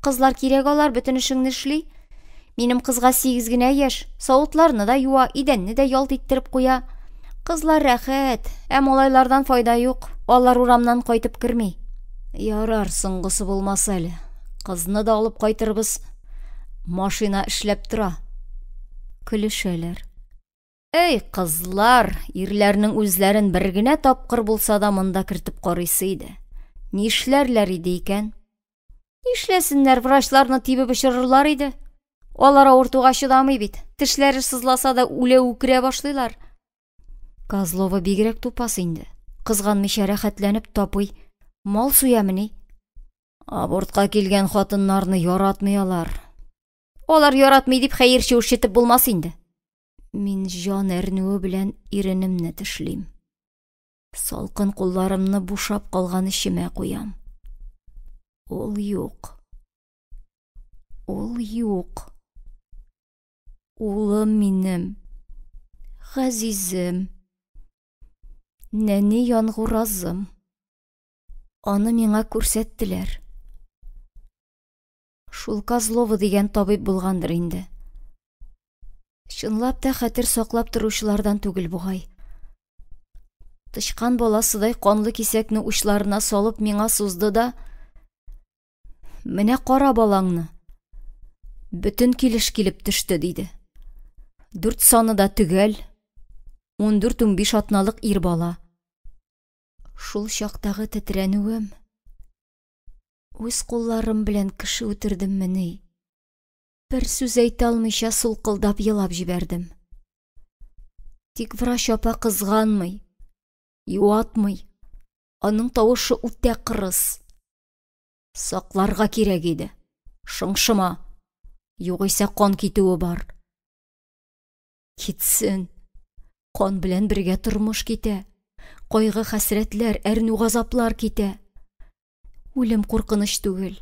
Кызлар кирәк алар, бөтен эшеңне эшли. Минем кызга 8 генә яшь, савытларны да юа, идәнне дә ялт иттереп куя. Кызлар рәхәт, ә малайлардан файда юк, алар урамнан кайтып керми. Ярар, соңгысы булмас әле. Кызны да алып кайтырбыз. Машина эшләп тора. Көлешәләр. Эй, кызлар, ирләрнең үзләрен бер генә тапкыр булса да монда кертеп карыйсы иде. Нишләрләр иде икән? Нишләсеннәр, врачларны тибеп очырырлар иде. Алар авыртуга чыдамый бит. Тешләре сызласа да үлә үкерә башлыйлар. Козлова бигрәк тупас инде. Кызганмыйча рәхәтләнеп тапый. Мал суямыни? Абортка килгән хатыннарны яратмый алар. Алар яратмый дип хәерче үрчетеп булмас инде. Мин җан әрнүе белән иренемне тешлим. Салкын кулларымны бушап калган эчемә куям. Ул юк. Ул юк. Улым минем. Газизем. Нәни янгуразым. Аны миңа күрсәттеләр. Шул Козлова дигән табиб булгандыр инде. Чынлап та хәтер саклап торучылардан түгел бугай. Тычкан баласыдай канлы кисәкне учларына салып миңа сузды да, «Менә кара балаңны. Бөтен килеш килеп төште», диде. 4 саны да төгәл, 14-15 атналык ир бала. Шул чактагы тетрәнүем. Үз кулларым белән кеше үтердеммени? Бер сүз әйтә алмыйча сулкылдап елап җибәрдем. Тик врач апа кызганмый, юатмый. Аның тавышы үтә кырыс. Сакларга кирәк иде. Шыңшыма. Югыйсә кан китүе бар. Китсен. Кан белән бергә тормыш китә. Кайгы-хәсрәтләр, әрнү-газаплар китә. Үлем куркыныч түгел.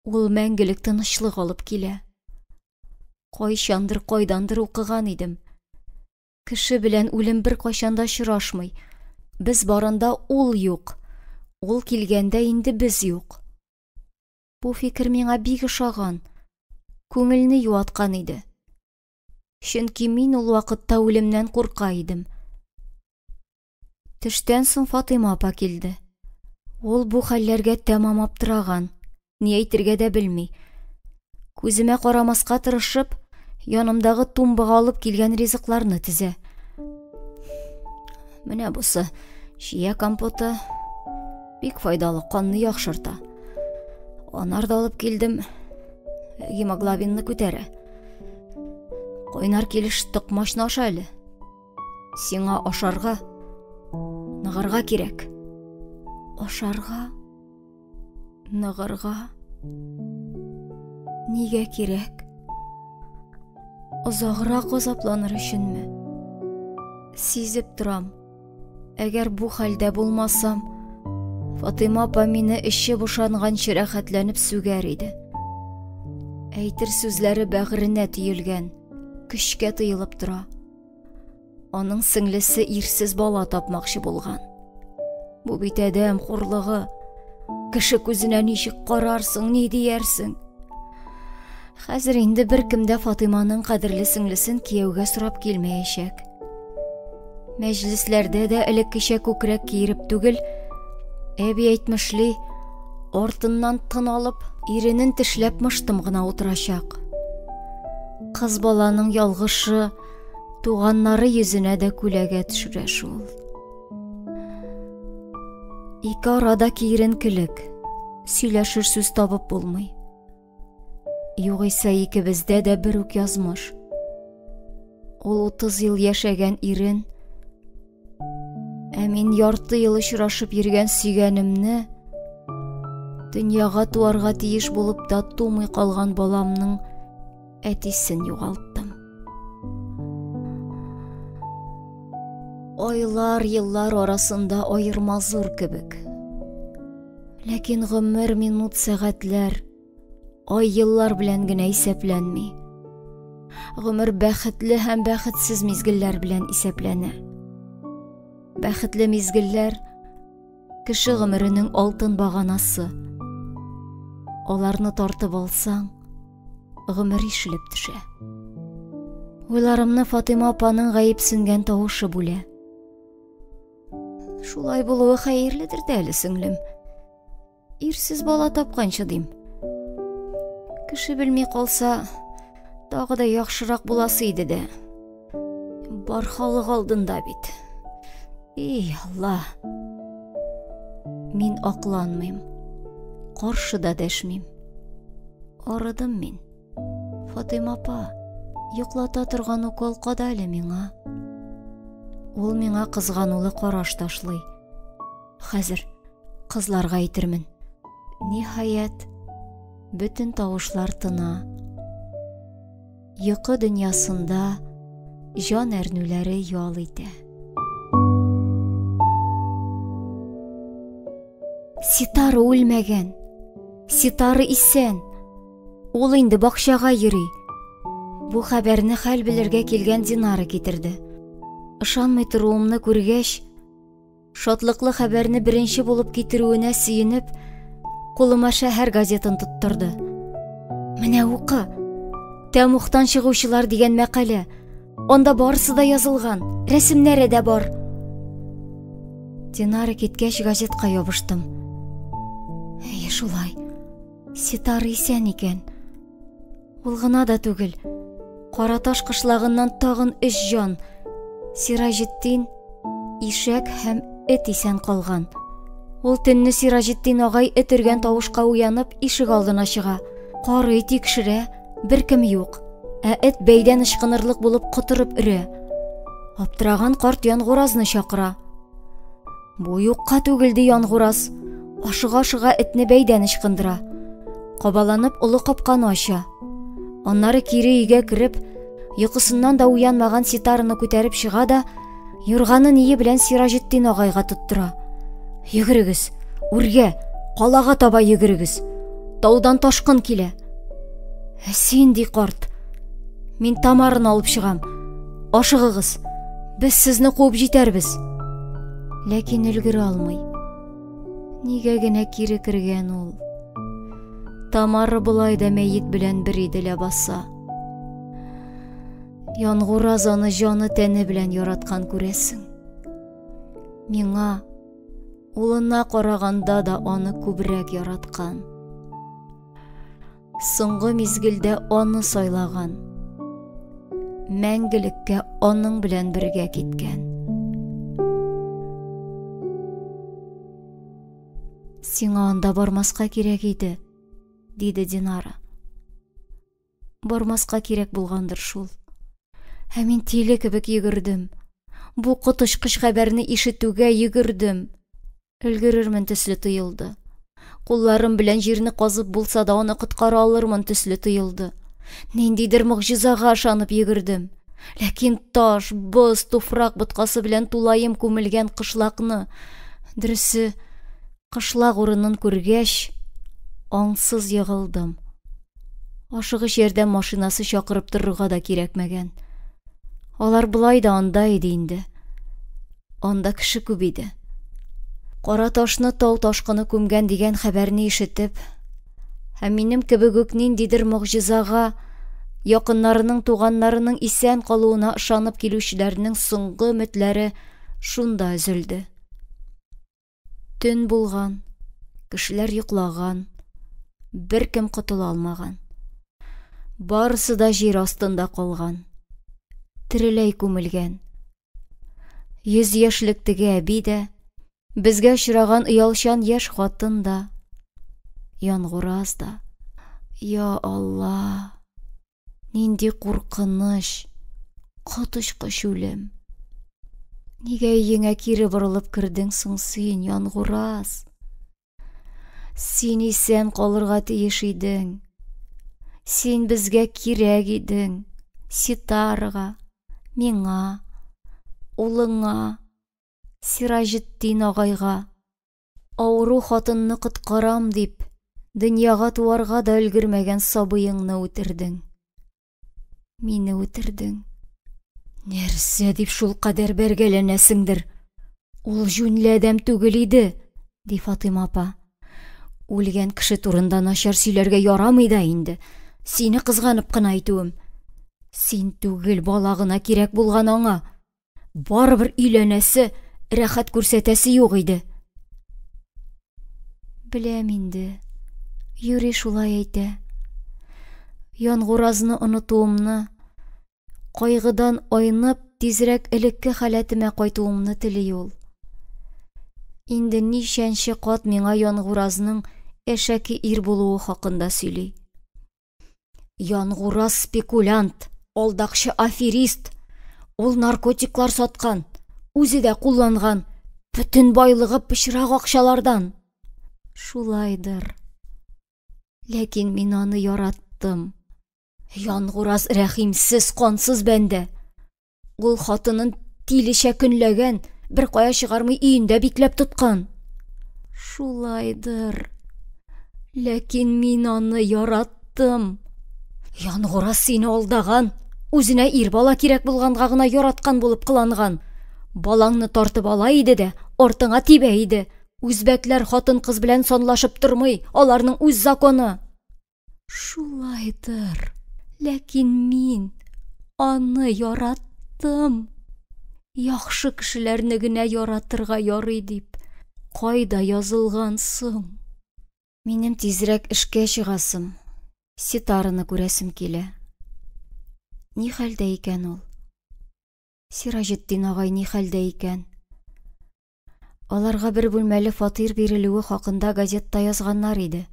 Ул мәңгелек тынычлык алып килә. Кайчандыр, кайдандыр укыган идем. Кеше белән үлем бер кайчан да очрашмый. Без барында ул юк. Ул килгәндә инде без юк. Бу фикер миңа бик ошаган, күңелне юаткан иде. Чөнки мин ул вакытта үлемнән курка идем. Төштән соң Фатыйма апа килде. Ул бу хәлләргә тәмам аптыраган, ни әйтергә дә белми. Күземә карамаска тырышып, янымдагы тумбага алып килгән ризыкларны тезә. Менә бусы чия компоты, бик файдалы, канны яхшырта. Анар да алып килдем, гемоглобинны күтәрә. Кайнар килеш токмачны аша әле. Сиңа ашарга, ныгырга кирәк. Ашарга, ныгырга нигә кирәк? Озаграк азапланыр өченме? Сизеп торам. Әгәр бу хәлдә булмасам, Фатыйма апа мине эче бушанганчы рәхәтләнеп сүгәр иде. Әйтер сүзләре бәгыренә төелгән, көчкә тыелып тора. Аның сеңлесе ирсез бала тапмакчы булган. Бу бит адәм хурлыгы. Кеше күзенә ничек карарсың, ни диярсең? Хәзер инде беркем дә Фатыйманың кадерле сеңлесен кияүгә сорап килмәячәк. Мәҗлесләрдә дә элеккечә күкрәк киереп түгел, әби әйтмешли, артыннан тын алып, иренен тешләп мыштым гына утырачак. Кыз баланың ялгышы туганнары йөзенә дә күләгә төшерә шул. Ике арада киеренкелек, сөйләшер сүз табып булмый. Югыйсә икебездә дә бер үк язмыш. Ул 30 ел яшәгән ирен, ә мин ярты ел очрашып йөргән сөйгәнемне, дөньяга туарга тиеш булып та тумый калган баламның әтисен югалттым. Айлар, еллар арасында аерма зур кебек. Ләкин гомер минут, сәгатьләр, ай, еллар белән генә исәпләнми. Гомер бәхетле һәм бәхетсез мизгелләр белән исәпләнә. Бәхетле мизгелләр кеше гомеренең алтын баганасы. Аларны тартып алсаң, гомер ишелеп төшә. Уйларымны Фатыйма апаның гаепсенгән тавышы бүлә. Шулай булуы хәерледер дә әле, сеңлем. Ирсез бала тапканчы дим. Кеше белми калса, тагы да яхшырак буласы иде дә. Бар халык алдында бит. Эй, Алла. Мин акланмыйм. Каршы да дәшмим. Арыдым мин. Фатыйма апа, йоклата торган укол када әле миңа. Ул миңа кызганулы караш ташлый. Хәзер кызларга әйтермен. Ниһаять, бөтен тавышлар тына. Йокы дөньясында җан әрнүләре ял итә. Ситара үлмәгән. Ситара исән. Ул инде бакчага йөри. Бу хәбәрне хәл белергә килгән Динара китерде. Ышанмый торуымны күргәч, шатлыклы хәбәрне беренче булып китерүенә сөенеп, кулыма шәһәр газетын тоттырды. Менә укы. Тәмугтан чыгучылар дигән мәкалә. Анда барысы да язылган, рәсемнәре дә бар. Динара киткәч, газетка ябыштым. Әйе, шулай. Ситара исән икән. Ул гына да түгел. Караташ кышлагыннан тагын өч җан. Сираҗетдин, ишәк һәм эт исән калган. Ул төнне Сираҗетдин агай эт өргән тавышка уянып, ишек алдына чыга. Карый, тикшерә, беркем юк. Ә эт бәйдән ычкынырлык булып котырып өрә. Аптыраган карт Янгуразны чакыра. Бу юкка түгел, ди Янгураз. Ашыга-ашыга этне бәйдән ычкындыра. Кабаланып олы капканы ача. Аннары кире өйгә кереп, йокысыннан да уянмаган Ситараны күтәреп чыга да, юрганы ние белән Сираҗетдин агайга тоттыра. Йөгерегез, үргә, калага таба йөгерегез. Таудан ташкын килә. Ә син, ди карт, мин Тамараны алып чыгам. Ашыгыгыз, без сезне куып җитәрбез. Ләкин өлгерә алмый. Нигә генә кире кергән ул? Тамара болай да мәет белән бер иде ләбаса. Янгураз аны җаны тәне белән яраткан күрәсең. Миңа улына караганда да аны күбрәк яраткан. Соңгы мизгелдә аны сайлаган. Мәңгелеккә аның белән бергә киткән. Сиңа анда бармаска кирәк иде, диде Динара. Бармаска кирәк булгандыр шул. Ә мин тиле кебек йөгердем. Бу коточкыч хәбәрне ишетүгә йөгердем. Өлгерермен төсле тоелды. Кулларым белән җирне казып булса да аны коткара алырмын төсле тоелды. Ниндидер могҗизага ышанып йөгердем. Ләкин таш, боз, туфрак боткасы белән тулаем күмелгән кышлакны, дөресе, кышлак урынын күргәч, аңсыз егылдым. Ашыгыч ярдәм машинасы чакырып торырга да кирәкмәгән. Алар болай да анда иде инде. Анда кеше күп иде. Кара ташны тау ташкыны күмгән дигән хәбәрне ишетеп, һәм минем кебек үк ниндидер могҗизага, якыннарының, туганнарының исән калуына ышанып килүчеләрнең соңгы өметләре шунда өзелде. Төн булган, кешеләр йоклаган, беркем котыла алмаган. Барысы да җир астында калган. Тереләй күмелгән. 100 яшьлек теге әби дә, безгә очраган оялчан яшь хатын да, Янгураз да. Я Алла! Нинди куркыныч, коточкыч үлем. Нигә өеңә кире борылып кердең соң син, Янгураз? Син исән калырга тиеш идең. Син безгә кирәк идең. Ситарага, миңа, улыңа, Сираҗетдин агайга. Авыру хатынны коткарам дип, дөньяга туарга да өлгермәгән сабыеңны үтердең. Мине үтердең. Нәрсә дип шул кадәр бәргәләнәсеңдер? Ул җүнле адәм түгел иде, ди Фатыйма апа. Үлгән кеше турында начар сөйләргә ярамый да инде. Сине кызганып кына әйтүем. Син түгел, бала гына кирәк булган аңа. Барыбер өйләнәсе, рәхәт күрсәтәсе юк иде. Беләм инде, Юри шулай әйтә. Янгуразны онытуымны, кайгыдан айнып, тизрәк элекке халәтемә кайтуымны тели ул. Инде ничәнче кат миңа Янгуразның әшәке ир булуы хакында сөйли. Янгураз спекулянт, алдакчы аферист. Ул наркотиклар саткан, үзе дә кулланган. Бөтен байлыгы пычрак акчалардан. Шулайдыр. Ләкин мин аны яраттым. Янгураз рәхимсез, кансыз бәндә. Ул хатынын тилечә көнләгән, бер кая чыгармый өендә бикләп тоткан. Шулайдыр. Ләкин мин аны яраттым. Янгураз сине алдаган, үзенә ир бала кирәк булганга гына яраткан булып кыланган. Балаңны тартып ала иде дә, артыңа тибә иде. Үзбәкләр хатын-кыз белән санлашып тормый, аларның үз законы. Шулайдыр. Ләкин мин аны яраттым. Яхшы кешеләрне генә яратырга ярый дип, кайда язылган соң? Минем тизрәк эшкә чыгасым, Ситараны күрәсем килә. Ни хәлдә икән ул? Сираҗетдин агай ни хәлдә икән? Аларга бер бүлмәле фатир бирелүе хакында газетта язганнар иде.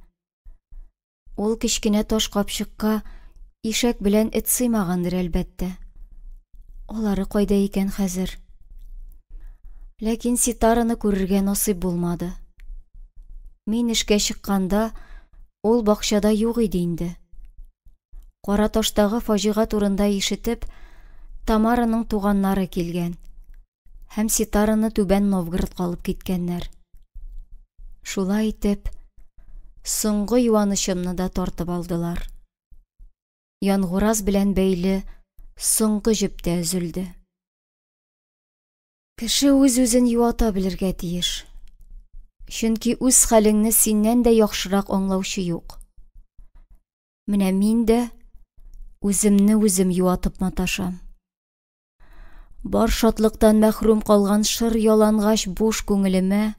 Ул кечкенә таш капчыкка ишәк белән эт сыймагандыр, әлбәттә. Алары кайда икән хәзер? Ләкин Ситараны күрергә насыйп булмады. Мин эшкә чыкканда, ул бакчада юк иде инде. Кара таштагы фаҗига турында ишетеп, Тамараның туганнары килгән һәм Ситараны Түбән Новгородка алып киткәннәр. Шулай итеп, соңгы юанычымны да тартып алдылар. Янгураз белән бәйле соңгы җеп тә өзелде. Кеше үз-үзен юата белергә тиеш. Чөнки үз хәлеңне синнән дә яхшырак аңлаучы юк. Менә мин дә үземне үзем юатып маташам. Бар шатлыктан мәхрүм калган шыр ялангач буш күңелемә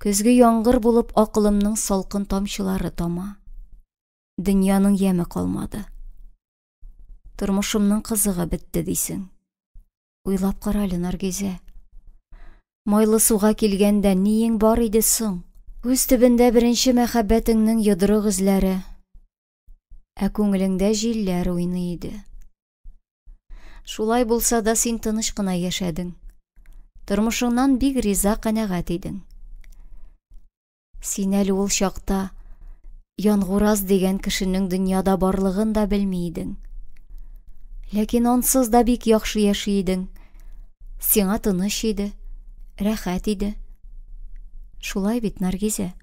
көзге яңгыр булып акылымның салкын тамчылары тама. Дөньяның яме калмады. Тормышымның кызыгы бетте дисең. Уйлап кара әле, Наргизә. Майлы суга килгәндә ниең бар иде соң? Күз төбендә беренче мәхәббәтеңнең йодрык эзләре, ә күңелеңдә җилләр уйный иде. Шулай булса да син тыныч кына яшәдең. Тормышыңнан бик риза, канәгать идең. Син әле ул чакта Янгураз дигән кешенең дөньяда барлыгын да белми идең. Ләкин ансыз да бик яхшы яши идең. Сиңа тыныч иде, рәхәт иде. Шулай бит, Наргизә?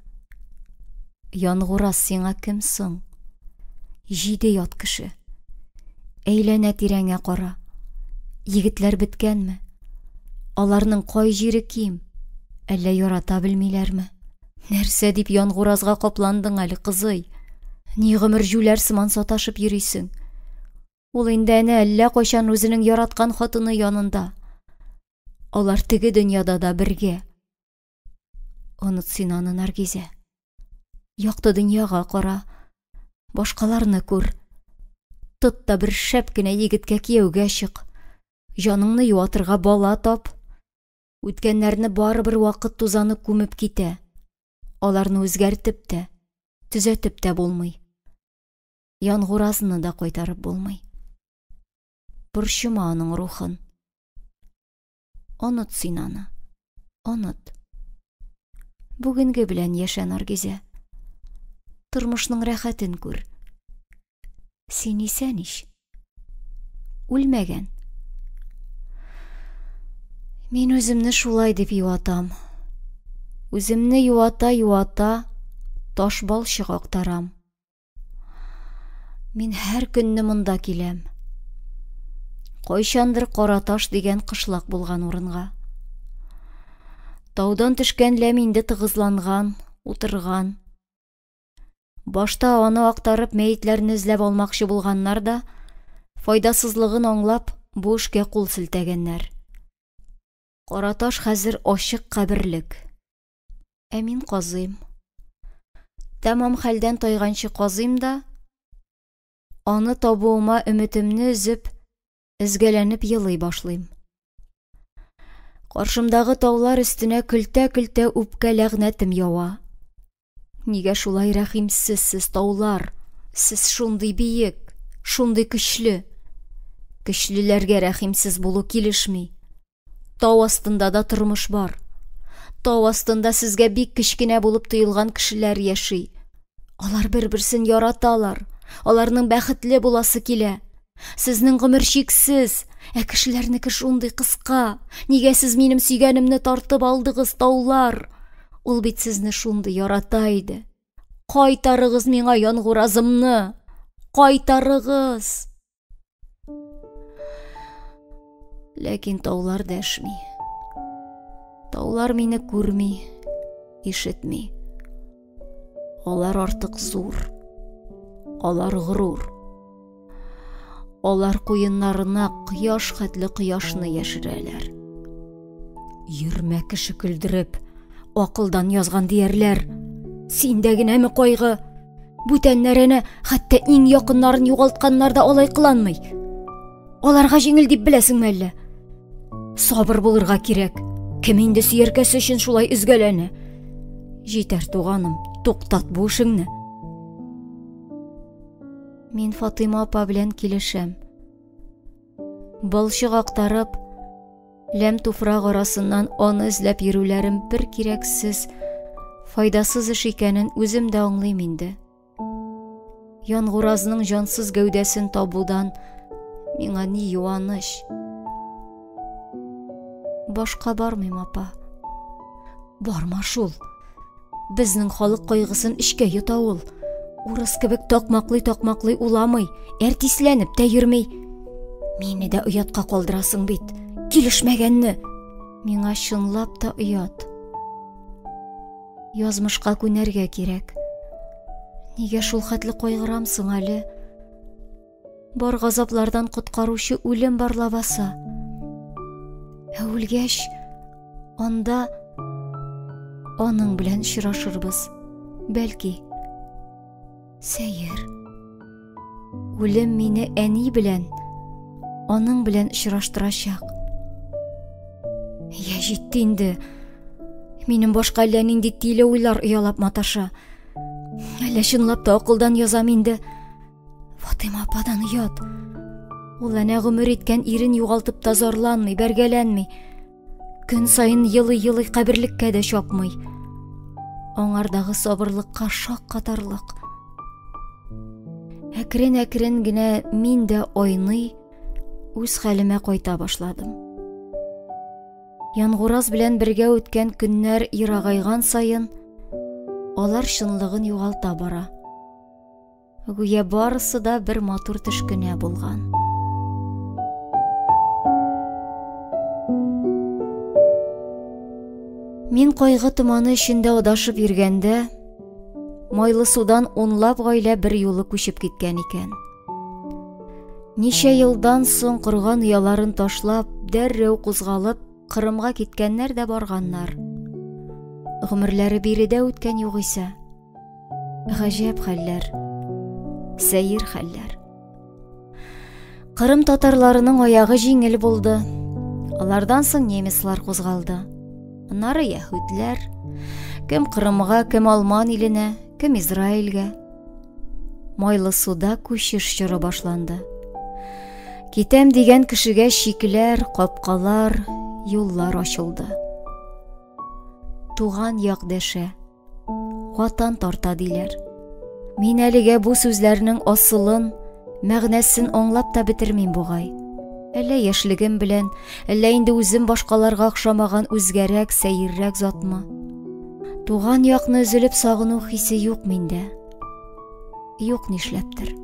Янгураз сиңа кем соң? Җиде ят кеше. Әйләнә тирәңә кара. Егетләр беткәнме? Аларның кай җире ким? Әллә ярата белмиләрме? Нәрсә дип Янгуразга капландың әле, кызый? Ни гомер җүләр сыман саташып йөрисең? Ул инде әнә әллә кайчан үзенең яраткан хатыны янында. Алар теге дөньяда да бергә. Оныт син аны, Наргизә. Якты дөньяга кара, башкаларны күр. Тот та бер шәп кенә егеткә кияүгә чык. Җаныңны юатырга бала тап. Үткәннәрне барыбер вакыт тузаны күмеп китә. Аларны үзгәртеп тә, төзәтеп тә булмый. Янгуразны да кайтарып булмый. Борчыма аның рухын. Оныт син аны. Оныт. Бүгенге белән яшә, Наргизә. Тормышның рәхәтен күр. Син исән ич. Үлмәгән. Мин үземне шулай дип юатам. Үземне юата-юата таш балчык актарам. Мин һәр көнне монда киләм. Кайчандыр Караташ дигән кышлак булган урынга. Таудан төшкән ләм инде тыгызланган, утырган. Башта аны актарып мәетләрне эзләп алмакчы булганнар да, файдасызлыгын аңлап, бу эшкә кул селтәгәннәр. Караташ хәзер ачык каберлек. Ә мин казыйм. Тәмам хәлдән тайганчы казыйм да, аны табуыма өметемне өзеп, өзгәләнеп елый башлыйм. Каршымдагы таулар өстенә көлтә-көлтә үпкә ләгънәтем ява. Нигә шулай рәхимсез сез, таулар? Сез шундый биек, шундый көчле. Көчлеләргә рәхимсез булу килешми. Тау астында да тормыш бар. Тау астында сезгә бик кечкенә булып тоелган кешеләр яши. Алар бер-берсен яраталар. Аларның бәхетле буласы килә. Сезнең гомер чиксез, ә кешеләрнеке шундый кыска. Нигә сез минем сөйгәнемне тартып алдыгыз, таулар? Ул бит сезне шундый ярата иде. Кайтарыгыз миңа Янгуразымны! Кайтарыгыз! Ләкин таулар дәшми. Таулар мине күрми, ишетми. Алар артык зур. Алар горур. Алар куеннарына кояш хәтле кояшны яшерәләр. Йөрмә кеше көлдереп, акылдан язган диярләр. Синдә генәме кайгы? Бүтәннәр әнә хәтта иң якыннарын югалтканнар да алай кыланмый. Аларга җиңел дип беләсеңме әллә? Сабыр булырга кирәк. Кем инде сөяркәсе өчен шулай өзгәләнә? Җитәр, туганым, туктат бу эшеңне. Мин Фатыйма апа белән килешәм. Балчык актарып, ләм туфрак арасыннан аны эзләп йөрүләрем бер кирәксез, файдасыз эш икәнен үзем дә аңлыйм инде. Янгуразның җансыз гәүдәсен табудан миңа ни юаныч. Башка бармыйм, апа. Барма шул. Безнең халык кайгысын эчкә йота ул. Урыс кебек такмаклый-такмаклый уламый, әртисләнеп тә йөрми. Мине дә оятка калдырасың бит. Килешмәгәнне. Миңа чынлап та оят. Язмышка күнәргә кирәк. Нигә шул хәтле кайгырам соң әле? Бар газаплардан коткаручы үлем бар лабаса. Ә үлгәч, анда аның белән очрашырбыз. Бәлки, сәер. Үлем мине әни белән, аның белән очраштырачак. Я җитте инде. Минем башка әллә нинди тиле уйлар оялап маташа. Әллә чынлап та акылдан язам инде. Фатыйма ападан оят. Ул әнә гомер иткән ирен югалтып та зарланмый, бәргәләнми. Көн саен елый-елый каберлеккә дә чапмый. Аңардагы сабырлыкка шаккатарлык. Әкрен-әкрен генә мин дә айный, үз хәлемә кайта башладым. Янгураз белән бергә үткән көннәр ерагайган саен, алар чынлыгын югалта бара. Гүя барысы да бер матур төш кенә булган. Мин кайгы томаны эчендә адашып йөргәндә, майлы судан унлап гаилә бер юлы күчеп киткән икән. Ничә елдан соң корган ояларын ташлап, дәррәү кузгалып, Кырымга киткәннәр дә барганнар. Гомерләре биредә үткән югыйсә. Гаҗәп хәлләр, сәер хәлләр. Кырым татарларының аягы җиңел булды. Алардан соң немецлар кузгалды. Аннары яһүдләр, кем Кырымга, кем Алман иленә, кем Израильгә. Майлы суда күчеш чоры башланды. Китәм дигән кешегә чикләр, капкалар, юллар ачылды. Туган як дәшә. Ватан тарта диләр. Мин әлегә бу сүзләрнең асылын, мәгънәсен аңлап та бетермим бугай. Әллә яшьлегем белән, әллә инде үзем башкаларга охшамаган үзгәрәк, сәеррәк затмы. Туган якны өзелеп сагыну хисе юк миндә. Юк нишләптер.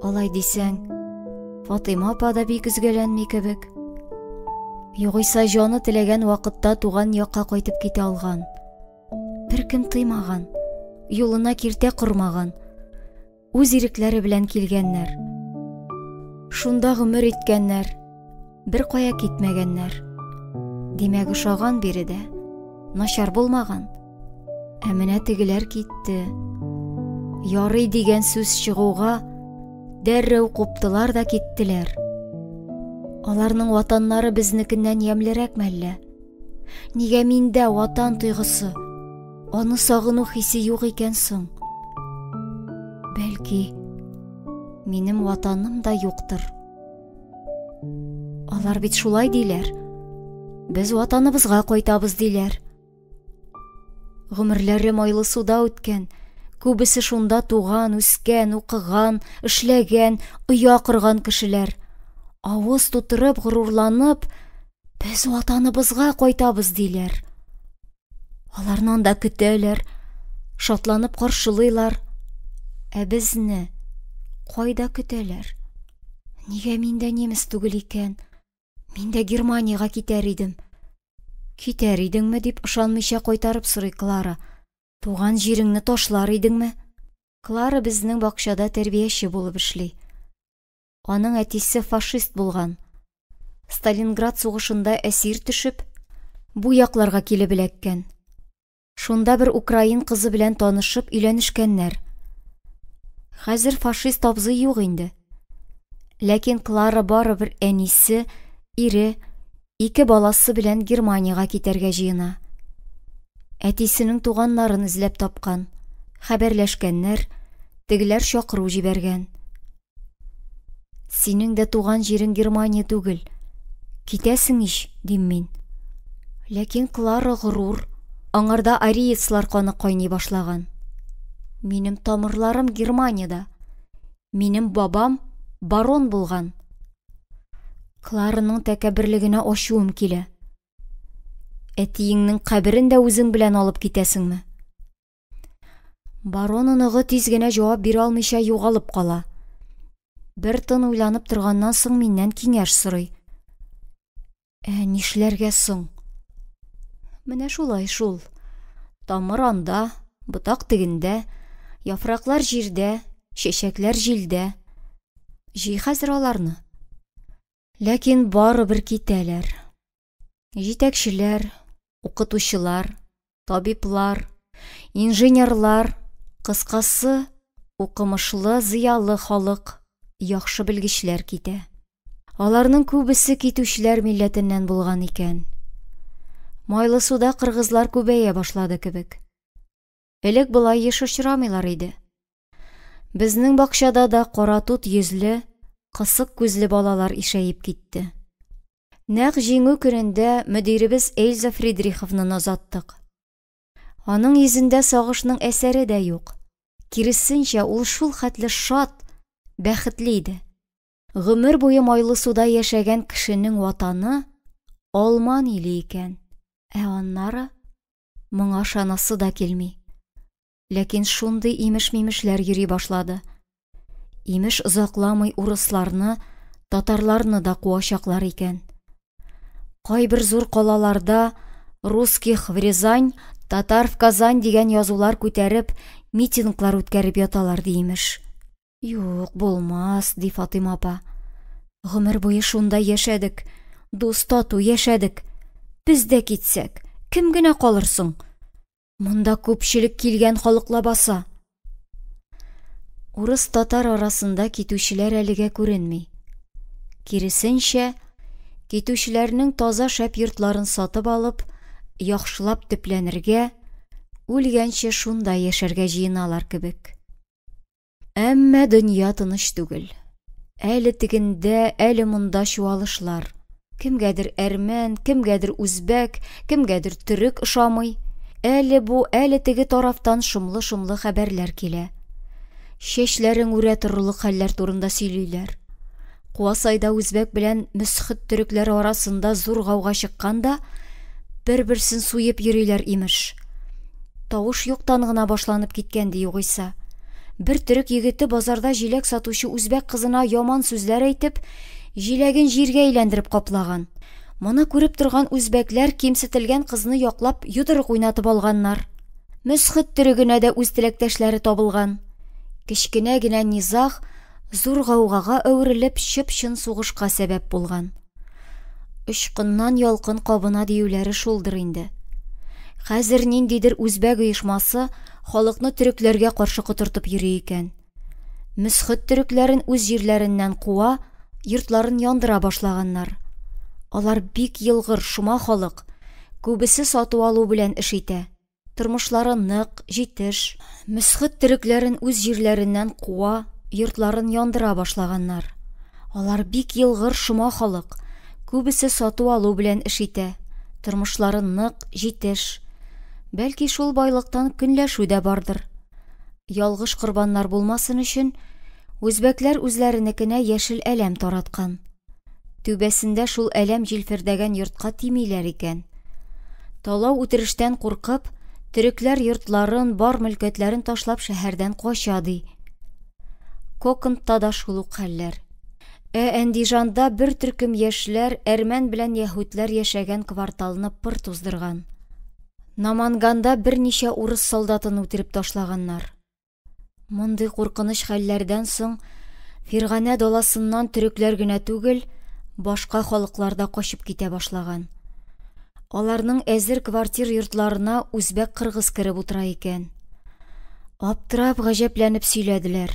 Алай дисәң, Фатыйма апа да бик өзгәләнми кебек. Югыйсә җаны теләгән вакытта туган якка кайтып китә алган. Беркем тыймаган, юлына киртә кормаган. Үз ирекләре белән килгәннәр. Шунда гомер иткәннәр, бер кая китмәгәннәр. Димәк, ошаган биредә, начар булмаган. Ә менә тегеләр китте. Ярый дигән сүз чыгуга, дәррәү куптылар да киттеләр. Аларның ватаннары безнекеннән ямьлерәк мәллә? Нигә миндә ватан тойгысы, аны сагыну хисе юк икән соң? Бәлки, минем ватаным да юктыр. Алар бит шулай диләр. Без ватаныбызга кайтабыз диләр. Гомерләре майлы суда үткән, күбесе шунда туган, үскән, укыган, эшләгән, оя корган кешеләр. Авыз тутырып, горурланып, без ватаныбызга кайтабыз диләр. Аларны анда көтәләр, шатланып каршылыйлар. Ә безне кайда көтәләр? Нигә мин дә немец түгел икән? Мин дә Германиягә китәр идем. Китәр идеңме, дип ышанмыйча кайтарып сорый Клара. Туган җиреңне ташлар идеңме? Клара безнең бакчада тәрбияче булып эшли. Аның әтисе фашист булган. Сталинград сугышында әсир төшеп, бу якларга килеп эләккән. Шунда бер украин кызы белән танышып өйләнешкәннәр. Хәзер фашист абзый юк инде. Ләкин Клара барыбер әнисе, ире, ике баласы белән Германиягә китәргә җыена. Әтисенең туганнарын эзләп тапкан, хәбәрләшкәннәр, тегеләр чакыру җибәргән. Синең дә туган җирең Германия түгел. Китәсең ич, дим мин. Ләкин Клара горур, аңарда ариецлар каны кайный башлаган. Минем тамырларым Германиядә. Минем бабам барон булган. Клараның тәкәбберлегенә ачуым килә. Әтиеңнең каберен дә үзең белән алып китәсеңме? Барон оныгы тиз генә җавап бирә алмыйча югалып кала. Бер тын уйланып торганнан соң миннән киңәш сорый. Ә нишләргә соң? Менә шулай шул. Тамыр анда, ботак тегендә, яфраклар җирдә, чәчәкләр җилдә. Җый хәзер аларны. Ләкин барыбер китәләр. Җитәкчеләр, укытучылар, табиблар, инженерлар, кыскасы, укымышлы, зыялы халык, яхшы белгечләр китә. Аларның күбесе китүчеләр милләтеннән булган икән. Майлы суда кыргызлар күбәя башлады кебек. Элек болай еш очрамыйлар иде. Безнең бакчада да каратут йөзле, кысык күзле балалар ишәеп китте. Нәкъ җиңү көнендә мөдиребез Эльза Фридриховнаны озаттык. Аның йөзендә сагышның әсәре дә юк. Киресенчә, ул шул хәтле шат, бәхетле иде. Гомер буе майлы суда яшәгән кешенең ватаны Алман иле икән. Ә аннары моңа ышанасы да килми. Ләкин шундый имеш-мимешләр йөри башлады. Имеш озакламый урысларны, татарларны да куачаклар икән. Кайбер зур калаларда «Русских в Рязань, татар в Казань» дигән язулар күтәреп, митинглар үткәреп яталар ди имеш. Юк, булмас, ди Фатыйма апа. Гомер буе шунда яшәдек, дус тату яшәдек. Без дә китсәк, кем генә калыр соң? Монда күпчелек килгән халык лабаса. Урыс-татар арасында китүчеләр әлегә күренми. Киресенчә, китүчеләрнең таза шәп йортларын сатып алып, яхшылап төпләнергә, үлгәнче шунда яшәргә җыеналар кебек. Әмма дөнья тыныч түгел. Әле тегендә, әле монда чуалышлар. Кемгәдер әрмән, кемгәдер үзбәк, кемгәдер төрек ошамый. Әле бу, әле теге тарафтан шомлы-шомлы хәбәрләр килә. Чәчләрең үрә торырлык хәлләр турында сөйлиләр. Куасайда үзбәк белән мөсхет төрекләре арасында зур гауга чыккан да, бер-берсен суеп йөриләр имеш. Тавыш юктан гына башланып киткән ди югыйсә. Бер төрек егете базарда җиләк сатучы үзбәк кызына яман сүзләр әйтеп, җиләген җиргә әйләндереп каплаган. Моны күреп торган үзбәкләр кимсетелгән кызны яклап йодрык уйнатып алганнар. Мөсхет төрегенә дә үз теләктәшләре табылган. Кечкенә генә низаг зур гаугага әверелеп чып-чын сугышка сәбәп булган. Очкыннан ялкын кабына диюләре шулдыр инде. Хәзер ниндидер үзбәк оешмасы халыкны төрекләргә каршы котыртып йөри икән. Мөсхет төрекләрен үз җирләреннән куа, йортларын яндыра башлаганнар. Алар бик елгыр, шома халык. Күбесе сату алу белән эш итә. Тормышлары нык, җитеш. Мөсхет төрекләрен үз җирләреннән куа, йортларын яндыра башлаганнар. Алар бик елгыр, шома халык. Күбесе сату-алу белән эш итә. Тормышлары нык, җитеш. Бәлки шул байлыктан көнләшү дә бардыр. Ялгыш корбаннар булмасын өчен, үзбәкләр үзләренекенә яшел әләм тараткан. Түбәсендә шул әләм җилфердәгән йортка тимиләр икән. Талау-үтерештән куркып, төрекләр йортларын, бар мөлкәтләрен ташлап шәһәрдән кача, ди. Коконтта да шул ук хәлләр. Ә Әндижанда бер төркем яшьләр әрмән белән яһүдләр яшәгән кварталны пыр туздырган. Наманганда берничә урыс солдатын үтереп ташлаганнар. Мондый куркыныч хәлләрдән соң Фирганә даласыннан төрекләр генә түгел, башка халыклар да качып китә башлаган. Аларның әзер квартир йортларына үзбәк-кыргыз кереп утыра икән. Аптырап, гаҗәпләнеп сөйләделәр.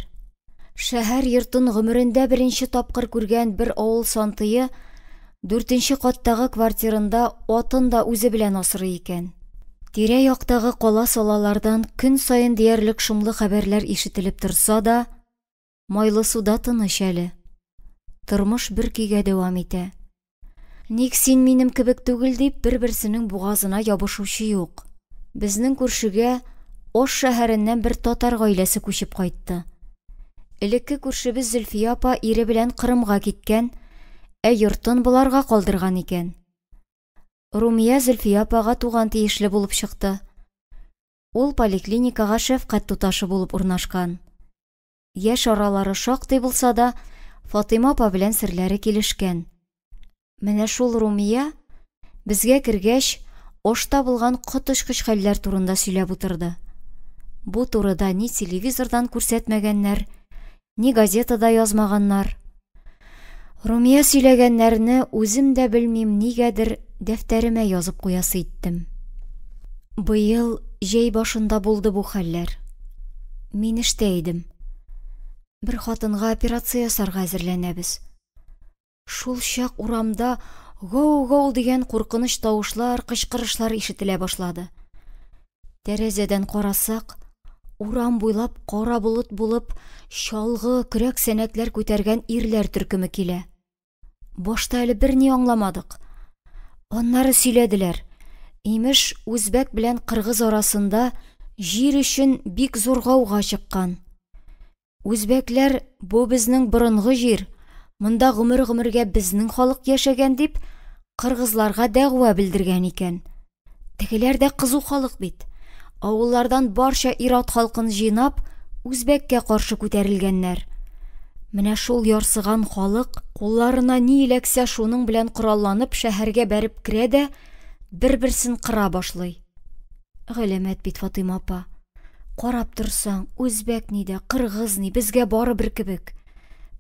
Шәһәр йортын гомерендә беренче тапкыр күргән бер авыл сантые дүртенче каттагы квартирында атын да үзе белән асрый икән. Тирә-яктагы кала-салалардан көн саен диярлек шомлы хәбәрләр ишетелеп торса да, майлы суда тыныч әле. Тормыш бер көйгә дәвам итә. Ник син минем кебек түгел дип бер-берсенең бугазына ябышучы юк. Безнең күршегә Ош шәһәреннән бер татар гаиләсе күчеп кайтты. Элекке күршебез Зөлфия апа ире белән Кырымга киткән, ә йортын боларга калдырган икән. Румия Зөлфия апага туган тиешле булып чыкты. Ул поликлиникага шәфкать туташы булып урнашкан. Яшь аралары шактый булса да, Фатыйма апа белән серләре килешкән. Менә шул Румия, безгә кергәч, Ошта булган коточкыч хәлләр турында сөйләп утырды. Бу турыда ни телевизордан күрсәтмәгәннәр, ни газетада язмаганнар. Румия сөйләгәннәрне үзем дә белмим нигәдер дәфтәремә язып куясы иттем. Быел җәй башында булды бу хәлләр. Мин эштә идем. Бер хатынга операция ясарга әзерләнәбез. Шул чак урамда гоу-гоу дигән куркыныч тавышлар, кычкырышлар ишетелә башлады. Тәрәзәдән карасак, урам буйлап кара болыт булып чалгы, көрәк-сәнәкләр күтәргән ирләр төркеме килә. Башта әле берни аңламадык. Аннары сөйләделәр. Имеш, үзбәк белән кыргыз арасында җир өчен бик зур гауга чыккан. Үзбәкләр, бу безнең борынгы җир, монда гомер-гомергә безнең халык яшәгән дип, кыргызларга дәгъва белдергән икән. Тегеләр дә кызу халык бит. Авыллардан барча ир-ат халкын җыйнап, үзбәккә каршы күтәрелгәннәр. Менә шул ярсыган халык, кулларына ни эләксә шуның белән коралланып шәһәргә бәреп керә дә, бер-берсен кыра башлый. Галәмәт бит, Фатыйма апа. Карап торсаң, үзбәк ни дә, кыргыз ни, безгә барыбер кебек.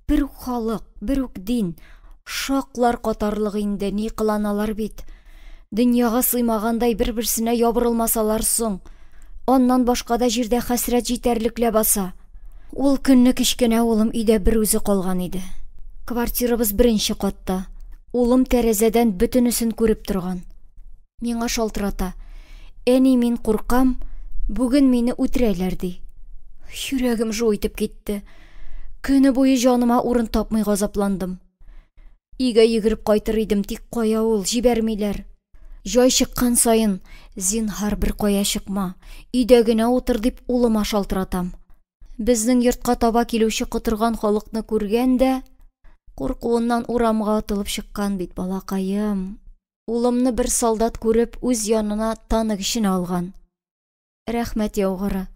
Бер үк халык, бер үк дин. Шаклар катарлык инде, ни кыланалар бит. Дөньяга сыймагандай бер-берсенә ябырылмасалар соң. Аннан башка да җирдә хәсрәт җитәрлек ләбаса. Ул көнне кечкенә улым өйдә бер үзе калган иде. Квартирабыз беренче катта. Улым тәрәзәдән бөтенесен күреп торган. Миңа шалтырата. Әни, мин куркам, бүген мине үтерәләр, ди. Йөрәгем жу итеп китте. Көне буе җаныма урын тапмый газапландым. Өйгә йөгереп кайтыр идем, тик кая ул, җибәрмиләр. Җай чыккан саен, зинһар бер кая чыкма, өйдә генә утыр дип улыма шалтыратам. Безнең йортка таба килүче котырган халыкны күргән дә, куркуыннан урамга атылып чыккан бит балакаем. Улымны бер солдат күреп, үз янына танк эченә алган. Рәхмәт яугыры.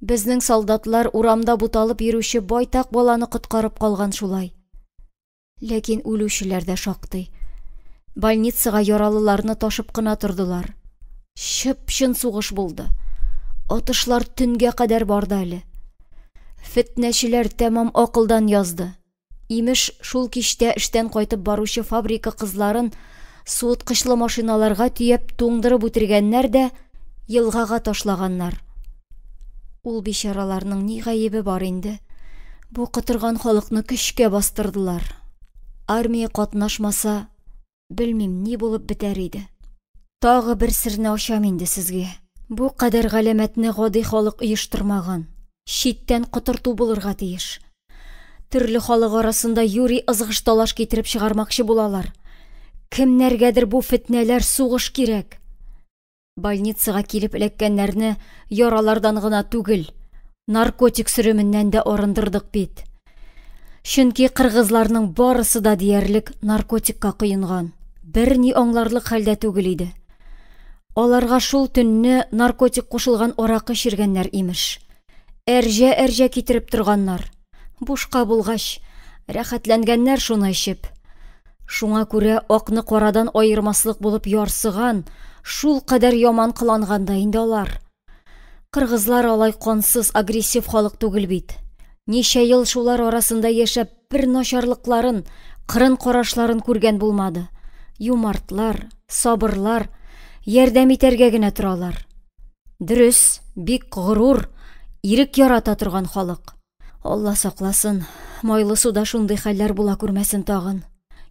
Безнең солдатлар урамда буталып йөрүче байтак баланы коткарып калган шулай. Ләкин үлүчеләр дә шактый. Больницага яралыларны ташып кына тордылар. Чып-чын сугыш булды. Атышлар төнгә кадәр барды әле. Фетнәчеләр тәмам акылдан язды. Имеш, шул кичтә эштән кайтып баручы фабрика кызларын суыткычлы машиналарга төяп туңдырып үтергәннәр дә елгага ташлаганнар. Ул бичараларның ни гаебе бар инде? Бу котырган халыкны көчкә бастырдылар. Армия катнашмаса, белмим, ни булып бетәр иде. Тагы бер серне ачам инде сезгә. Бу кадәр галәмәтне гади халык оештырмаган, читтән котырту булырга тиеш. Төрле халык арасында юри ызгыш-талаш китереп чыгармакчы булалар. Кемнәргәдер бу фетнәләр, сугыш кирәк. Больницага килеп эләккәннәрне яралардан гына түгел, наркотик сөременнән дә арындырдык бит. Чөнки кыргызларның барысы да диярлек наркотикка коенган, берни аңларлык хәлдә түгел иде. Аларга шул төнне наркотик кушылган аракы эчергәннәр, имеш. Әрҗә-әрҗә китереп торганнар. Бушка булгач, рәхәтләнгәннәр шуны эчеп. Шуңа күрә акны карадан аермаслык булып ярсыган, шул кадәр яман кыланган да инде алар. Кыргызлар алай кансыз, агрессив халык түгел бит. Ничә ел шулар арасында яшәп, бер начарлыкларын, кырын карашларын күргән булмады. Юмартлар, сабырлар, ярдәм итәргә генә торалар. Дөрес, бик горур, ирек ярата торган халык. Алла сакласын, майлы суда шундый хәлләр була күрмәсен тагын.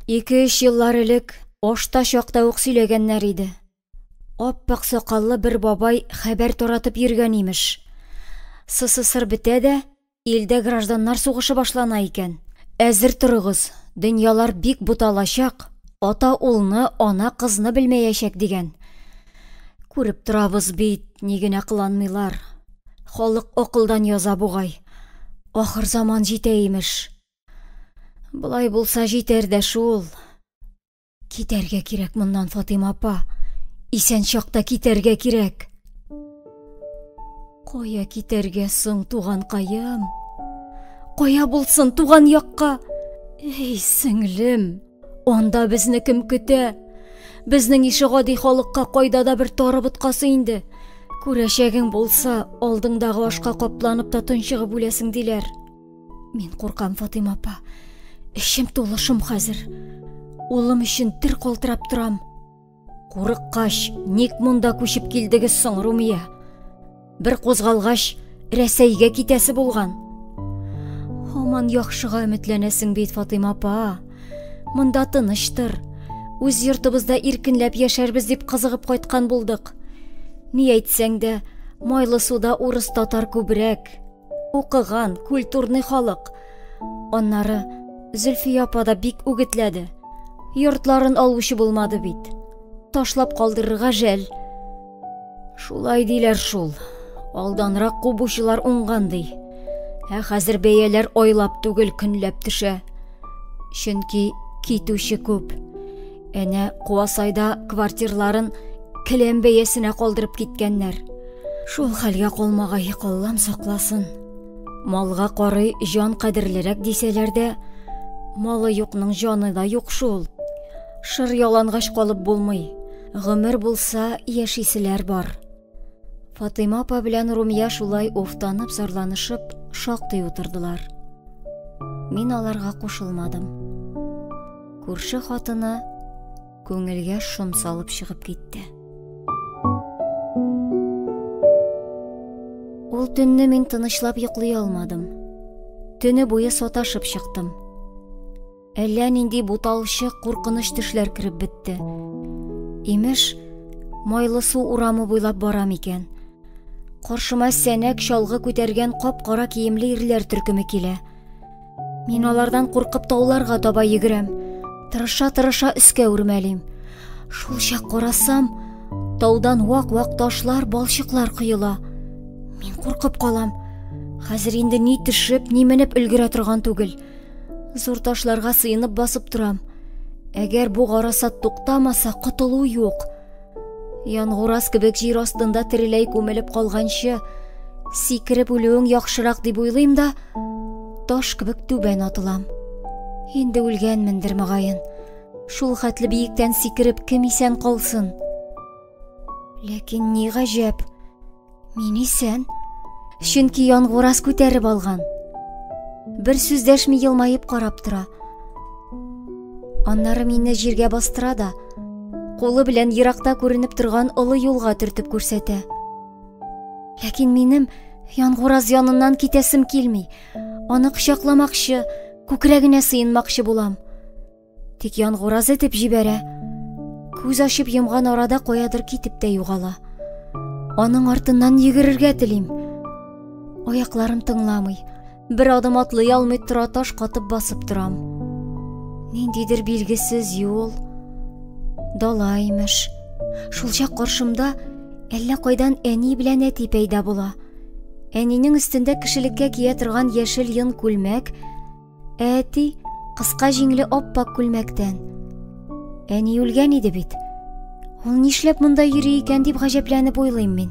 Ике-өч еллар элек ашта чакта ук сөйләгәннәр иде. Ап-ак сакаллы бер бабай хәбәр таратып йөргән имеш. СССР бетә дә, илдә гражданнар сугышы башлана икән. Әзер торыгыз, дөньялар бик буталачак, ата улны, ана кызны белмәячәк дигән. Күреп торабыз бит, ни генә кыланмыйлар. Халык акылдан яза бугай. Ахыр заман җитә имеш. Болай булса җитәр дә шул. Китәргә кирәк моннан, Фатыйма апа. Исән чакта китәргә кирәк. Кая китәргә соң, туганкаем? Кая булсын, туган якка? Эй, сеңлем, анда безне кем көтә? Безнең ише гади халыкка кайда да бер тары боткасы инде. Күрәчәгең булса, алдыңдагы ашка капланып та тончыгып үләсең диләр. Мин куркам, Фатыйма апа. Эчем тулы шом хәзер. Улым өчен дер калтырап торам. Курыккач, ник монда күчеп килдегез соң, Румия? Бер кузгалгач, Рәсәйгә китәсе булган. Һаман яхшыга өметләнәсең бит, Фатыйма апа. Монда тынычтыр. Үз йортыбызда иркенләп яшәрбез дип кызыгып кайткан булдык. Ни әйтсәң дә, майлы суда урыс-татар күбрәк. Укыган, культурный халык. Аннары Зөлфия апа да бик үгетләде. Йортларын алучы булмады бит. Ташлап калдырырга жәл. Шулай диләр шул. Алданрак кубучылар уңган ди. Ә хәзер бәяләр айлап түгел, көнләп төшә. Чөнки китүче күп. Әнә Куасайда квартирларын келәм бәясенә калдырып киткәннәр. Шул хәлгә калмагай, Аллам сакласын. Малга карый җан кадерлерәк дисәләр дә, малы юкның җаны да юк шул. Шыр ялангач калып булмый. Гомер булса, яшиселәр бар. Фатыйма апа белән Румия шулай уфтанып, зарланышып, шактый утырдылар. Мин аларга кушылмадым. Күрше хатыны күңелгә шом салып чыгып китте. Ул төнне мин тынычлап йоклый алмадым. Төне буе саташып чыктым. Әллә нинди буталчык куркыныч төшләр кереп бетте. Имеш, майлы су урамы буйлап барам икән. Каршыма сәнәк чалгы күтәргән кап-кара киемле ирләр төркеме килә. Мин алардан куркып тауларга таба йөгерәм. Тырыша-тырыша өскә үрмәлим. Шул чак карасам, таудан вак-вак ташлар, балчыклар коела. Мин куркып калам. Хәзер инде ни төшеп, ни менеп өлгерә торган түгел. Зур ташларга сыенып басып торам. Әгәр бу гарасат туктамаса, котылу юк. Янгураз кебек җир астында тереләй күмелеп калганчы, сикереп үлүең яхшырак дип уйлыйм да, таш кебек түбән атылам. Инде үлгәнмендер, мөгаен. Шул хәтле биектән сикереп кем исән калсын? Ләкин ни гаҗәп, мин исән. Чөнки Янгураз күтәреп алган. Бер сүз дәшми елмаеп карап тора. Аннары мине җиргә бастыра да, кулы белән еракта күренеп торган олы юлга төртеп күрсәтә. Ләкин минем Янгураз яныннан китәсем килми. Аны кочакламакчы, күкрәгенә сыенмакчы булам. Тик Янгураз этеп җибәрә. Күз ачып йомган арада каядыр китеп тә югала. Аның артыннан йөгерергә телим. Аякларым тыңламый. Бер адым атлый алмый тораташ катып басып торам. Ниндидер билгесез юл. Дала имеш. Шулчак каршымда әллә кайдан әни белән әти пәйда була. Әнинең өстендә кешелеккә кия торган яшел йон күлмәк, ә әти кыска җиңле аппак күлмәктән. Әни үлгән иде бит. Ул нишләп монда йөри икән дип гаҗәпләнеп уйлыйм мин.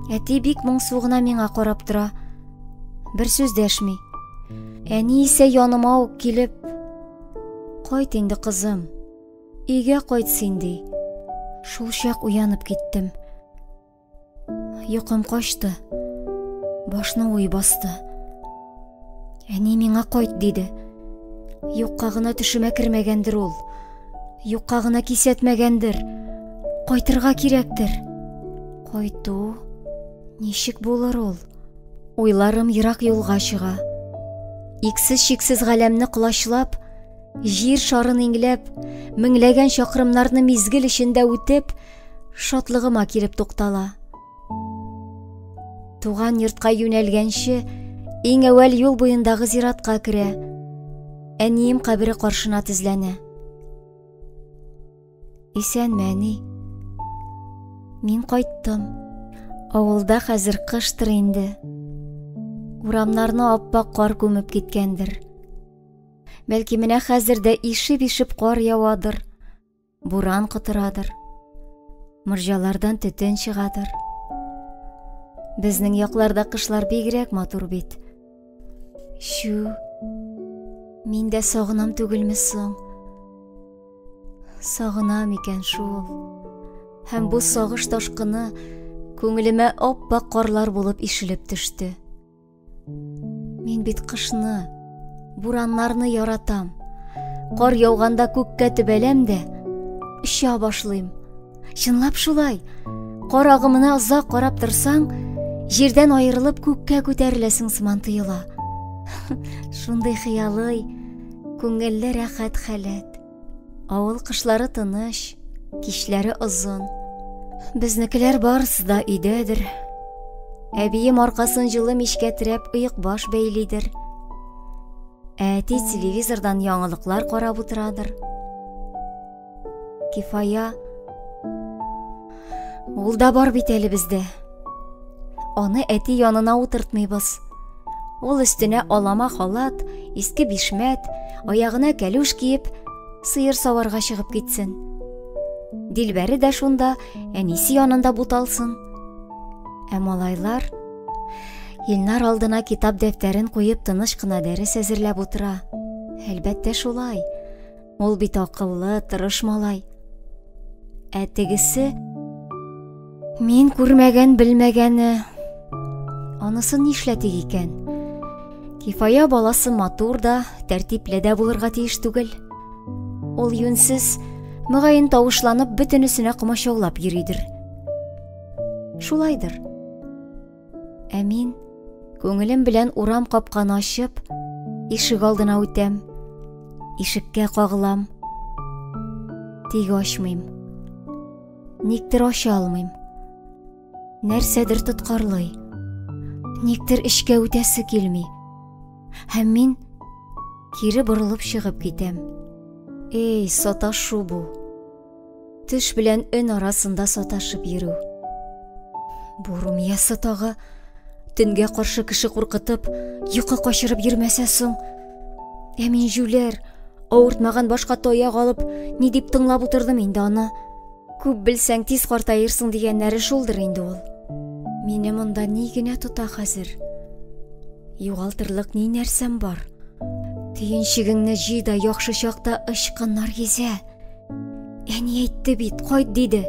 Әти бик моңсу гына миңа карап тора. Бер сүз дәшми. Әни исә яныма ук килеп, "Кайт инде, кызым. Өйгә кайт син", ди. Шул чак уянып киттем. Йокым качты. Башны уй басты. Әни миңа кайт диде. Юкка гына төшемә кермәгәндер ул. Юкка гына кисәтмәгәндер. Кайтырга кирәктер. Кайту ничек булыр ул? Уйларым ерак юлга чыга. Иксез-чиксез галәмне колачлап, җир шарын иңләп, меңләгән чакрымнарны мизгел эчендә үтеп, шатлыгыма килеп туктала. Туган йортка юнәлгәнче, иң әүвәл юл буендагы зиратка керә. Әнием кабере каршына тезләнә. Исәнме, әни? Мин кайттым. Авылда хәзер кыштыр инде. Урамнарны аппак кар күмеп киткәндер. Бәлки менә хәзер дә ишеп-ишеп кар явадыр. Буран котырадыр. Морҗалардан төтен чыгадыр. Безнең якларда кышлар бигрәк матур бит. Чү, мин дә сагынам түгелме соң? Сагынам икән шул. Һәм бу сагыш ташкыны күңелемә ап-ак карлар булып ишелеп төште. Мин бит кышны, бураннарны яратам. Кар яуганда күккә төбәләм дә, оча башлыйм. Чынлап шулай. Кар агымына озак карап торсаң, җирдән аерылып күккә күтәреләсең сыман тоела. Шундый хыялый, күңелле рәхәт халәт. Авыл кышлары тыныч, кичләре озын. Безнекеләр барысы да өйдәдер. Әбием аркасын җылы мичкә терәп оекбаш бәйлидер. Ә әти телевизордан яңалыклар карап утырадыр. Кифая Ул да бар бит әле бездә. Аны әти янына утыртмыйбыз. Ул өстенә алама халат, иске бишмәт, аягына кәлүш киеп, сыер саварга чыгып китсен. Дилбәре дә шунда, әнисе янында буталсын. Ә малайлар Илнар алдына китап дәфтәрен куеп тыныч кына дәрес әзерләп утыра. Әлбәттә шулай. Ул бит акыллы, тырыш малай. Ә тегесе мин күрмәгән, белмәгәне. Анысын нишләтик икән? Кифая баласы матур да, тәртипле дә булырга тиеш түгел. Ул юнсез, мөгаен тавышланып бөтенесенә комачаулап йөридер. Шулайдыр. Ә мин күңелем белән урам капканы ачып, ишек алдына үтәм. Ишеккә кагылам. Тик ачмыйм. Никтер ача алмыйм. Нәрсәдер тоткарлый. Никтер эчкә үтәсе килми. Һәм мин кире борылып чыгып китәм. Эй, саташу бу. Төш белән өн арасында саташып йөрү. Бу Румиясы тагы төнгә каршы кеше куркытып, йокы качырып йөрмәсә соң. Ә мин җүләр, авыртмаган башка таяк алып, ни дип тыңлап утырдым инде аны. Күп белсәң, тиз картаерсың дигәннәре шулдыр инде ул. Мине монда ни генә тота хәзер? Югалтырлык ни нәрсәм бар? Төенчегеңне җый да яхшы чакта ычкын, Наргизә. Әни әйтте бит, кайт диде.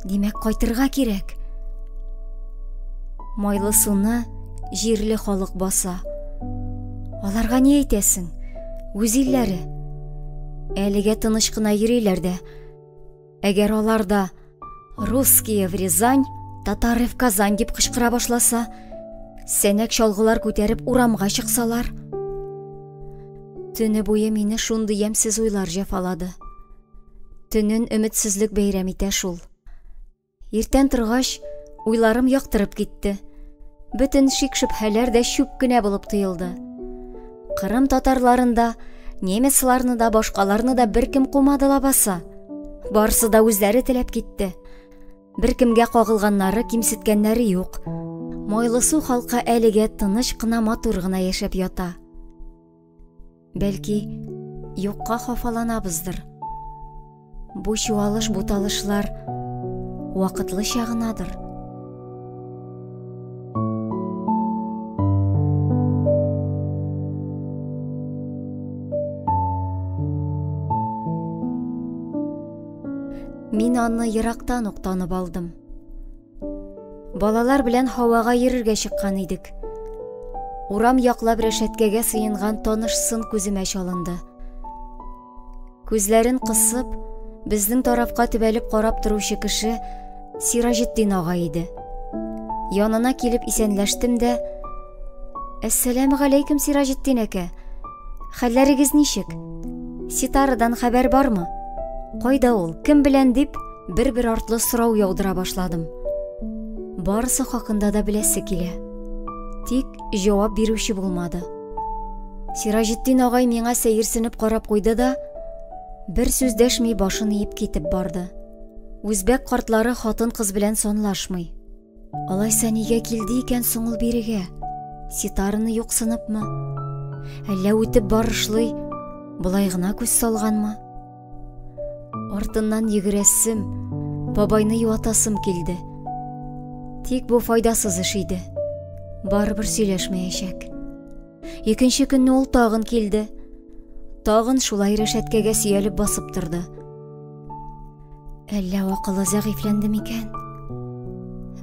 Димәк, кайтырга кирәк. Майлы суны җирле халык баса. Аларга ни әйтәсең? Үз илләре. Әлегә тыныч кына йөриләр дә. Әгәр алар да «Русские в Рязань, татары в Казань» дип кычкыра башласа, сәнәк чалгылар күтәреп урамга чыксалар, Төне буе мине шундый ямьсез уйлар җәфалады. Төнен өметсезлек бәйрәм итә шул. Иртән торгач, уйларым яктырып китте. Бөтен шик-шөбһәләр дә чүп кенә булып тоелды. Кырым татарларын да, немецларны да, башкаларны да беркем кумады лабаса. Барысы да үзләре теләп китте. Беркемгә кагылганнары, кимсеткәннәре юк. Майлысу халкы әлегә тыныч кына, матур гына яшәп ята. Бәлки, юкка хафаланабыздыр. Бу чуалыш-буталышлар вакытлыча гынадыр. Мин аны ерактан ук танып алдым. Балалар белән һавага йөрергә чыккан идек. Урам яклап рәшәткәгә сыенган таныш сын күземә чалынды. Күзләрен кысып, безнең тарафка төбәлеп карап торучы кеше Сираҗетдин агай иде. Янына килеп исәнләштем дә, Әссәләмү галәйкем, Сираҗетдин әкә. Хәлләрегез ничек? Ситарадан хәбәр бармы? Кайда ул? Кем белән дип, бер-бер артлы сорау яудыра башладым. Барысы хакында да беләсе килә. Тик җавап бирүче булмады. Сираҗетдин агай миңа сәерсенеп карап куйды да, бер сүз дәшми башын иеп китеп барды. Үзбәк картлары хатын-кыз белән санлашмый. Алайса нигә килде икән соң ул бирегә? Ситараны юксыныпмы? Әллә үтеп барышлый, болай гына күз салганмы? Артыннан йөгерәсем, бабайны юатасым килде. Тик бу файдасыз эш иде. Барыбер сөйләшмәячәк. Икенче көнне ул тагын килде. Тагын шулай рәшәткәгә сөялеп басып торды. Әллә акылы зәгыйфьләнде микән?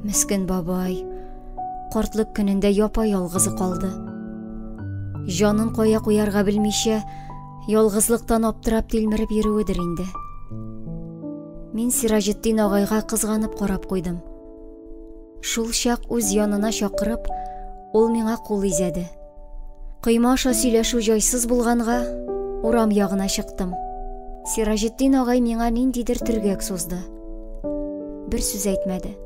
Мескен бабай, картлык көнендә япа-ялгызы калды. Җанын кая куярга белмичә, ялгызлыктан аптырап тилмереп йөрүедер инде. Мин Сираҗетдин агайга кызганып карап куйдым. Шул чак үз янына чакырып, ул миңа кул изәде. Койма аша сөйләшү җайсыз булганга, урам ягына чыктым. Сираҗетдин агай миңа ниндидер төргәк сузды. Бер сүз әйтмәде.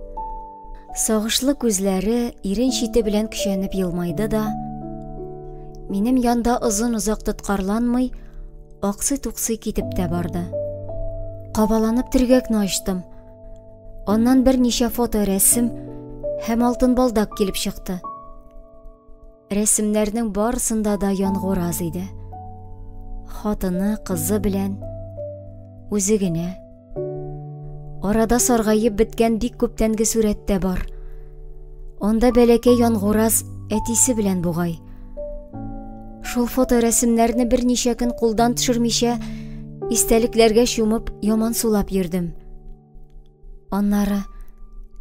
Сагышлы күзләре ирен чите белән көчәнеп елмайды да, минем янда озын-озак тоткарланмый, аксый-туксый китеп тә барды. Кабаланып төргәкне ачтым. Аннан берничә фоторәсем һәм алтын балдак килеп чыкты. Рәсемнәрнең барысында да Янгураз иде. Хатыны, кызы белән үзе генә. Арада саргаеп беткән бик күптәнге сурәт тә бар. Анда бәләкәй Янгураз әтисе белән бугай. Шул фоторәсемнәрне берничә көн кулдан төшермичә, истәлекләргә чумып, яман сулап йөрдем. Аннары,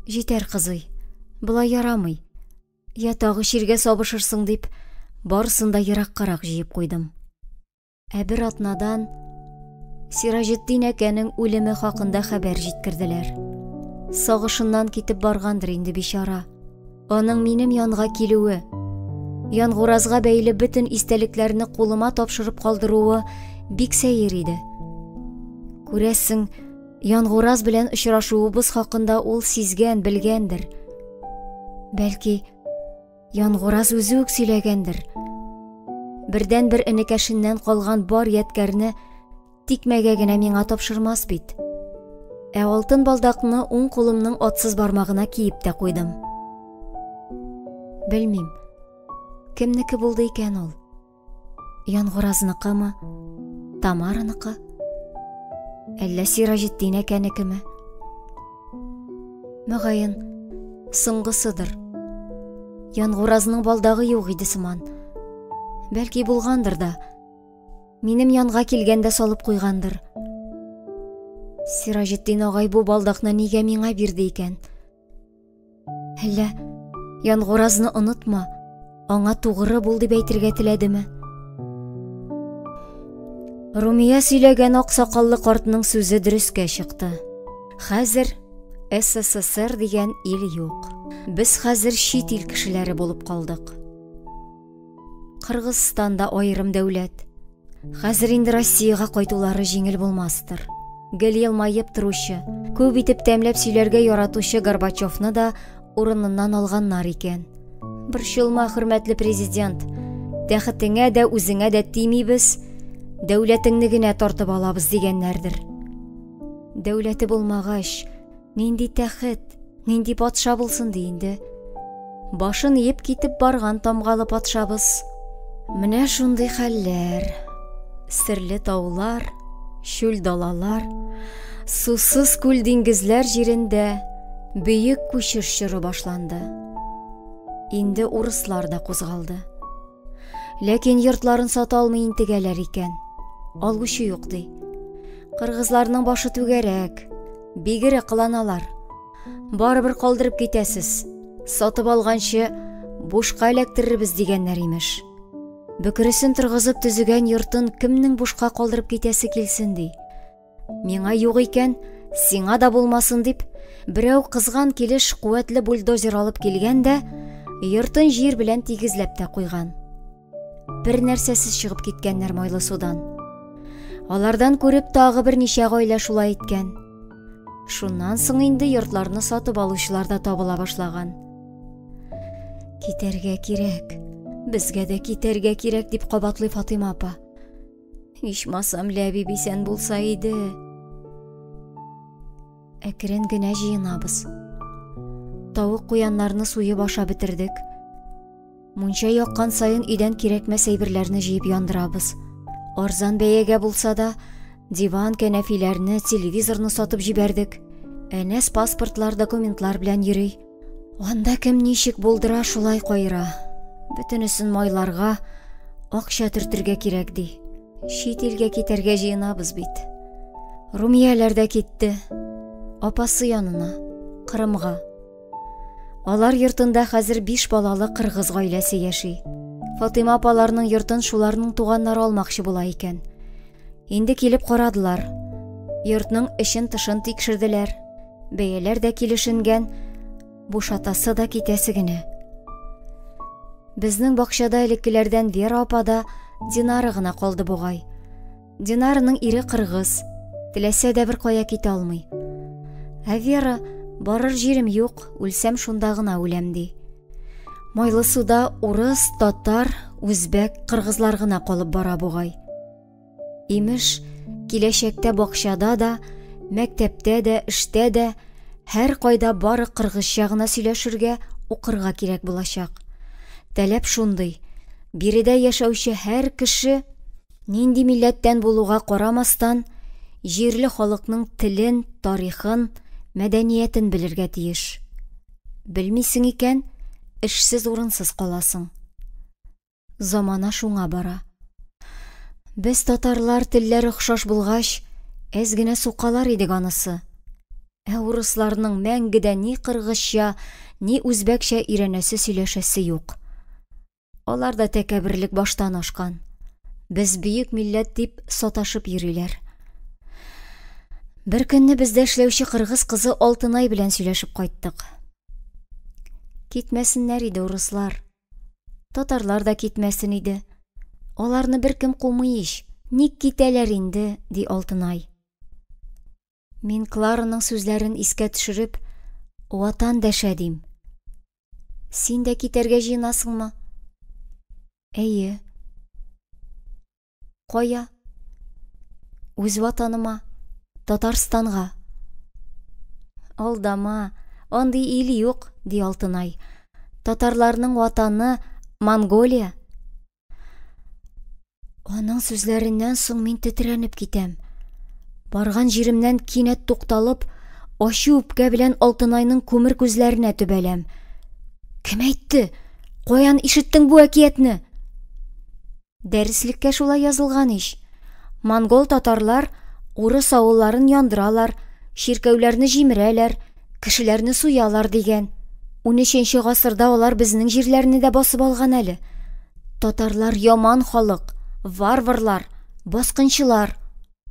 җитәр кызый, болай ярамый. Я тагы чиргә сабышырсың дип, барысын да ераккарак җыеп куйдым. Ә бер атнадан Сираҗетдин әкәнең үлеме хакында хәбәр җиткерделәр. Сагышыннан китеп баргандыр инде бичара. Аның минем янга килүе, Янгуразга бәйле бөтен истәлекләрне кулыма тапшырып калдыруы бик сәер иде. Күрәсең, Янгураз белән очрашуыбыз хакында ул сизгән, белгәндер. Бәлки, Янгураз үзе үк сөйләгәндер. Бердән-бер энекәшеннән калган бар ядкәрне тикмәгә генә миңа тапшырмас бит. Ә алтын балдакны уң кулымның атсыз бармагына киеп тә куйдым. Белмим, кемнеке булды икән ул? Янгуразныкымы, Тамараныкы? Әллә Сираҗетдин әкәнекеме? Мөгаен, соңгысыдыр. Янгуразның балдагы юк иде сыман. Бәлки булгандыр да. Минем янга килгәндә салып куйгандыр. Сираҗетдин агай бу балдакны нигә миңа бирде икән? Әллә Янгуразны онытма, аңа тугры бул дип әйтергә теләдеме? Румия сөйләгән аксакаллы картның сүзе дөрескә чыкты. Хәзер СССР дигән ил юк. Без хәзер чит ил кешеләре булып калдык. Кыргызстан да аерым дәүләт. Хәзер инде Россиягә кайтулары җиңел булмастыр. Гел елмаеп торучы, Күп итеп тәмләп сөйләргә яратучы Горбачевны да урыныннан алганнар икән. Борчылма, хөрмәтле президент. Тәхетеңә дә, үзеңә дә тимибез, дәүләтеңне генә тартып алабыз дигәннәрдер. Дәүләте булмагач, нинди тәхет, нинди патша булсын ди инде. Башын иеп китеп барган тамгалы патшабыз. Менә шундый хәлләр. Серле таулар, чүл далалар, сусыз күл диңгезләр җирендә бөек күчеш чоры башланды. Инде урыслар да кузгалды. Ләкин йортларын сата алмый интегәләр икән. Алучы юк ди. Кыргызларның башы түгәрәк, бигере кыланалар. Барыбер калдырып китәсез. Сатып алганчы бушка эләктерербез дигәннәр имеш. Бөкресен торгызып төзегән йортын кемнең бушка калдырып китәсе килсен ди. Миңа юк икән, сиңа да булмасын дип, берәү кызган килеш куәтле бульдозер алып килгән дә, йортын җир белән тигезләп тә куйган. Бер нәрсәсез чыгып киткәннәр майлы судан. Алардан күреп тагы берничә гаилә шулай иткән. Шуннан соң инде йортларны сатып алучылар да табыла башлаган. Китәргә кирәк, безгә дә китәргә кирәк, дип кабатлый Фатыйма апа. Ичмасам, Ләбиб исән булса иде. Әкрен генә җыенабыз. Тавык куяннарны суеп ашап бетердек. Мунча яккан саен өйдән кирәкмәс әйберләрне җыеп яндырабыз. Арзан бәягә булса да, диван, кәнәфиләрне, телевизорны сатып җибәрдек. Әнәс паспортлар, документлар белән йөри. Анда кем ничек булдыра, шулай кайыра. Бөтенесен майларга, акча төртергә кирәк, ди. Чит илгә китәргә җыенабыз бит. Румияләр дә китте. Апасы янына, Кырымга. Алар йортында хәзер биш балалы кыргыз гаиләсе яши. Фатыйма апаларның йортын шуларның туганнары алмакчы була икән. Инде килеп карадылар. Йортның эчен-тышын тикшерделәр. Бәяләр дә килешенгән, бушатасы да китәсе генә. Безнең бакчада элеккеләрдән Вера апа да, Динара гына калды бугай. Динараның ире кыргыз, теләсә дә бер кая китә алмый. Ә Вера, барыр җирем юк, үлсәм шунда гына үләм, ди. Майлы суда урыс, татар, үзбәк, кыргызлар гына калып бара бугай. Имеш, киләчәктә бакчада да, мәктәптә дә, эштә дә һәр кайда бары кыргызча гына сөйләшергә, укырга кирәк булачак. Таләп шундый: биредә яшәүче һәр кеше нинди милләттән булуга карамастан, җирле халыкның телен, тарихын, мәдәниятен белергә тиеш. Белмисең икән, эшсез урынсыз каласың. Замана шуңа бара. Без татарлар телләр охшаш булгач, әз генә сукалар идек анысы. Ә урысларның мәңгедә ни кыргызча, ни үзбәкчә өйрәнәсе сөйләшәсе юк. Алар да тәкәбберлек баштан ашкан. Без бөек милләт дип саташып йөриләр. Бер көнне бездә эшләүче кыргыз кызы Алтынай белән сөйләшеп кайттык. Китмәсеннәр иде урыслар. Татарлар да китмәсен иде. Аларны беркем кумый ич. Ник китәләр инде, ди Алтынай. Мин Клараның сүзләрен искә төшереп, Ватан дәшә дим. Син дә китәргә җыенасыңмы? Әйе. Кая? Үз ватаныма, Татарстанга. Алдама, андый ил юк, ди Алтынай. Татарларның ватаны Монголия. Аның сүзләреннән соң мин тетрәнеп китәм. Барган җиремнән кинәт тукталып, ачу үпкә белән Алтынайның күмер күзләренә төбәләм. Кем әйтте? Каян ишеттең бу әкиятне? Дәреслеккә шулай язылган ич. Монгол татарлар урыс авылларын яндыралар, чиркәүләрне җимерәләр, кешеләрне суялар дигән. 13 гасырда алар безнең җирләрне дә басып алган әле. Татарлар яман халык, варварлар, баскынчылар.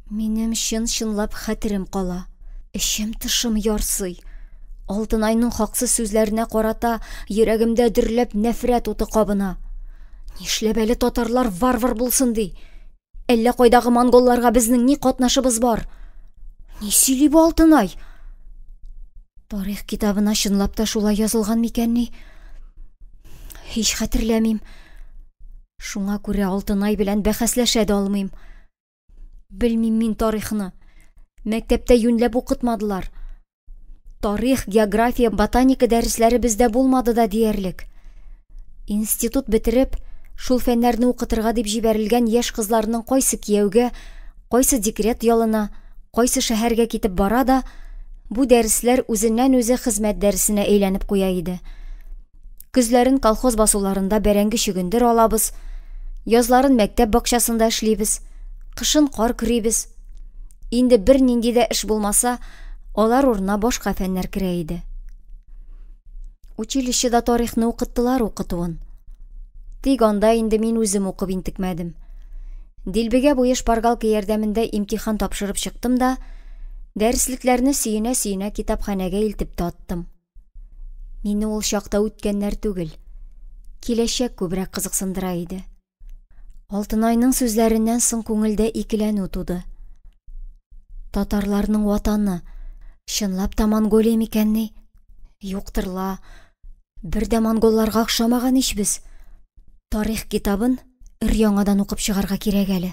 Минем чын-чынлап хәтерем кала. Эчем-тышым ярсый. Алтынайның хаксыз сүзләренә карата йөрәгемдә дөрләп нәфрәт уты кабына. Нишләп әле татарлар варвар булсын ди? Әллә кайдагы монголларга безнең ни катнашыбыз бар? Ни сөйли бу Алтынай? Тарих китабына чынлап та шулай язылган микәнни? Һич хәтерләмим. Шуңа күрә Алтынай белән бәхәсләшә дә алмыйм. Белмим мин тарихны. Мәктәптә юньләп укытмадылар. Тарих, география, ботаника дәресләре бездә булмады да диярлек. Институт бетереп, шул фәннәрне укытырга дип җибәрелгән яшь кызларның кайсы кияүгә, кайсы декрет ялына, кайсы шәһәргә китеп бара да, бу дәресләр үзеннән-үзе хезмәт дәресенә әйләнеп куя иде. Көзләрен колхоз басуларында бәрәңге чөгендер алабыз, язларын мәктәп бакчасында эшлибез, кышын кар көрибез. Инде бернинди дә эш булмаса, алар урынына башка фәннәр керә иде. Училищеда тарихны укыттылар укытуын. Тик анда инде мин үзем укып интекмәдем. Дилбегә буе шпаргалка ярдәмендә имтихан тапшырып чыктым да, дәреслекләрне сөенә-сөенә китапханәгә илтеп тә аттым. Мине ул чакта үткәннәр түгел, киләчәк күбрәк кызыксындыра иде. Алтынайның сүзләреннән соң күңелдә икеләнү туды. Татарларның ватаны чынлап та Монголия микәнни? Юктыр ла, бер дә монголларга охшамаган ич без. Тарих китабын өр-яңадан укып чыгарга кирәк әле.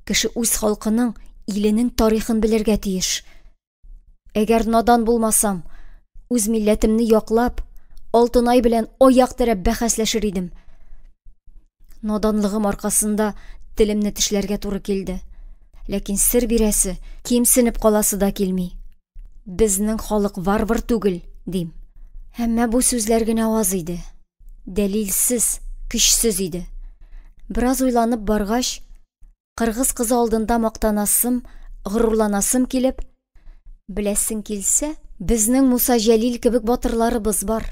Кеше үз халкының, иленең тарихын белергә тиеш. Әгәр надан булмасам, үз милләтемне яклап, Алтынай белән аяк терәп бәхәсләшер идем. Наданлыгым аркасында телемне тешләргә туры килде. Ләкин сер бирәсе, кимсенеп каласы да килми. Безнең халык варвар түгел, дим. Әмма бу сүзләр генә аз иде. Дәлилсез, көчсез иде. Бераз уйланып баргач, кыргыз кызы алдында мактанасым, горурланасым килеп, беләсең килсә, безнең Муса Җәлил кебек батырларыбыз бар.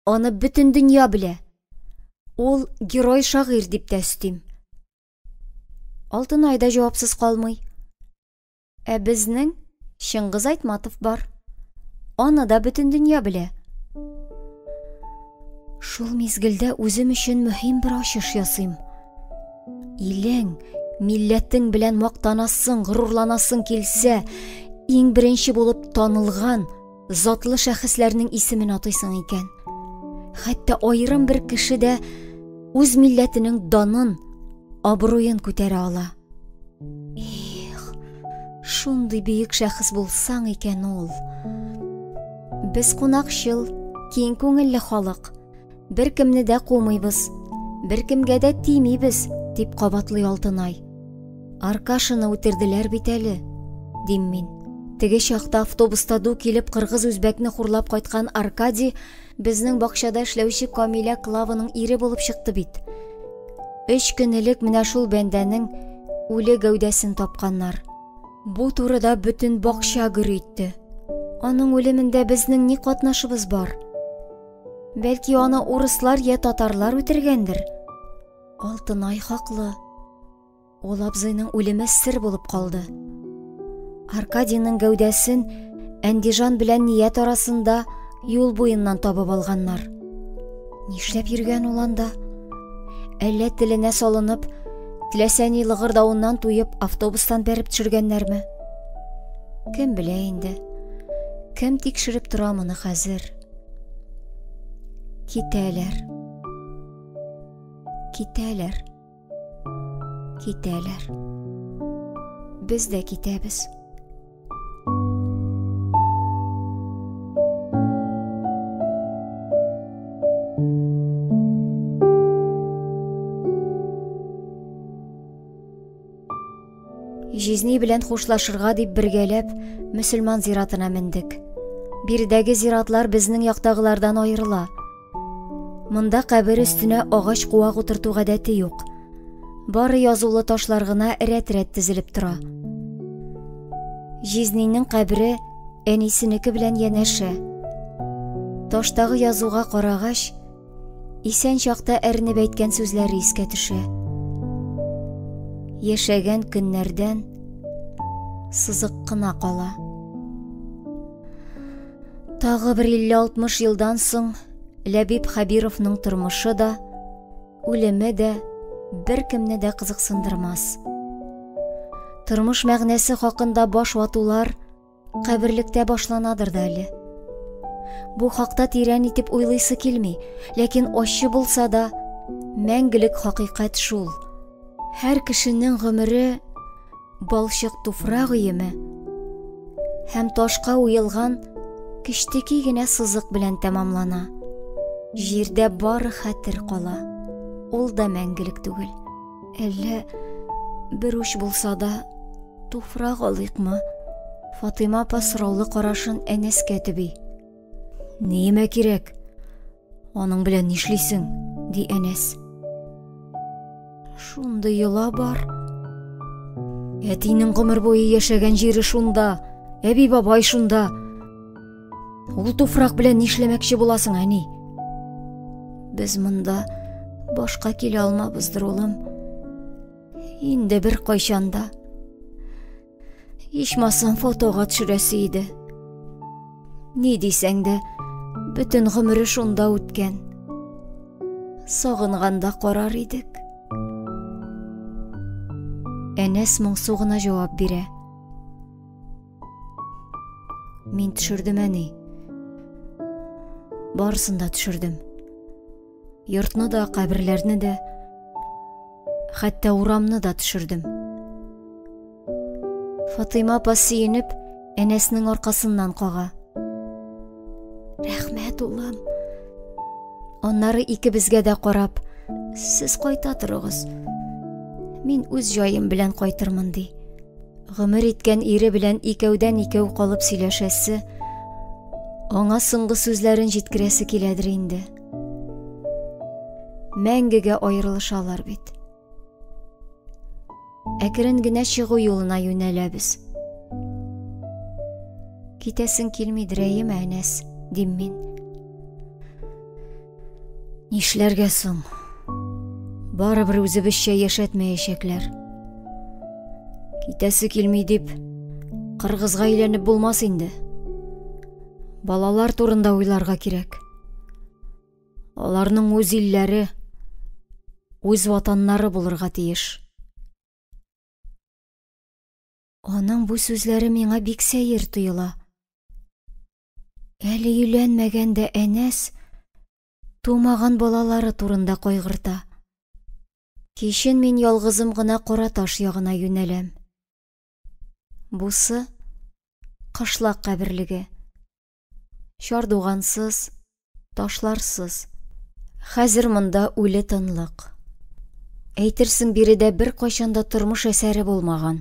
Аны бөтен дөнья белә. Ул герой шагыйрь дип тә өстим. Алтынай да җавапсыз калмый. Ә безнең Чыңгыз Айтматов бар. Аны да бөтен дөнья белә. Шул мизгелдә үзем өчен мөһим бер ачыш ясыйм. Илең, милләтең белән мактанасың, горурланасың килсә, иң беренче булып танылган, затлы шәхесләрнең исемен атыйсың икән. Хәтта аерым бер кеше дә үз милләтенең данын, абруен күтәрә ала. Эх, шундый бөек шәхес булсаң икән ул. Без кунакчыл, киң күңелле халык. Беркемне дә кумыйбыз, беркемгә дә тимибез, дип кабатлый Алтынай. Аркашаны үтерделәр бит әле, дим мин. Теге чакта автобуста ду килеп кыргыз үзбәкне хурлап кайткан Аркадий безнең бакчада эшләүче Камилә Клаваның ире булып чыкты бит. Өч көн элек менә шул бәндәнең үле гәүдәсен тапканнар. Бу турыда бөтен бакча гөр итте. Аның үлемендә безнең ни катнашыбыз бар? Бәлки аны урыслар я татарлар үтергәндер? Алтынай хаклы. Ул абзыйның үлеме сер булып калды. Аркадийның гәүдәсен Әндижан белән Ният арасында юл буеннан табып алганнар. Нишләп йөргән ул анда? Әллә теленә салынып, теләсә ни лыгырдавыннан туеп, автобустан бәреп төшергәннәрме? Кем белә инде? Кем тикшереп тора моны хәзер? Китәләр. Китәләр. Китәләр. Без дә китәбез. Җизни белән хушлашырга дип бергәләп мөселман зиратына мендек. Биредәге зиратлар безнең яктагылардан аерыла. Монда кабер өстенә агач куак утырту гадәте юк. Бары язулы ташлар гына рәт-рәт тезелеп тора. Җизнинең кабере әнисенеке белән янәшә. Таштагы язуга карагач, исән чакта әрнеп әйткән сүзләре искә төшә. Яшәгән көннәрдән сызык кына кала. Тагы бер 50-60 елдан соң Ләбиб Хәбировның тормышы да, үлеме дә беркемне дә кызыксындырмас. Тормыш мәгънәсе хакында баш ватулар каберлектә башланадыр да әле. Бу хакта тирән итеп уйлыйсы килми, ләкин ачы булса да, мәңгелек хакыйкать шул. Һәр кешенең гомере балчык туфрак өеме һәм ташка уелган кечтеки генә сызык белән тәмамлана. Җирдә бары хәтер кала. Ул да мәңгелек түгел. Әллә бер уч булса да туфрак алыйкмы? Фатыйма апа сораулы карашын Әнәскә төби. Ниемә кирәк? Аның белән нишлисең? ди Әнәс. Шундый йола бар. Әтинең гомер буе яшәгән җире шунда, әби бабай шунда. Ул туфрак белән нишләмәкче буласың, әни? Без монда башка килә алмабыздыр, улым. Инде бер кайчан да. Ичмасам фотога төшерәсе иде. Ни дисәң дә, бөтен гомере шунда үткән. Сагынганда карар идек. Әнәс моңсу гына җавап бирә. Мин төшердем, әни. Барысын да төшердем. Йортны да, каберләрне дә, хәтта урамны да төшердем. Фатыйма апа сөенеп, Әнәснең аркасыннан кага. Рәхмәт, улым. Аннары икебезгә дә карап, сез кайта торыгыз. Мин үз җаем белән кайтырмын, ди. Гомер иткән ире белән икәүдән-икәү калып сөйләшәсе, аңа соңгы сүзләрен җиткерәсе киләдер инде. Мәңгегә аерылышалар бит. Әкрен генә чыгу юлына юнәләбез. Китәсең килмидер, әйеме, Әнәс, дим мин. Нишләргә соң? Барыбер үзебезчә яшәтмәячәкләр. Китәсе килми дип, кыргызга әйләнеп булмас инде. Балалар турында уйларга кирәк. Аларның үз илләре, үз ватаннары булырга тиеш. Аның бу сүзләре миңа бик сәер тоела. Әле өйләнмәгән дә Әнәс тумаган балалары турында кайгырта. Кичен мин ялгызым гына Караташ ягына юнәләм. Бусы кышлак каберлеге. Чардугансыз, ташларсыз. Хәзер монда үле тынлык. Әйтерсең, биредә беркайчан да тормыш әсәре булмаган.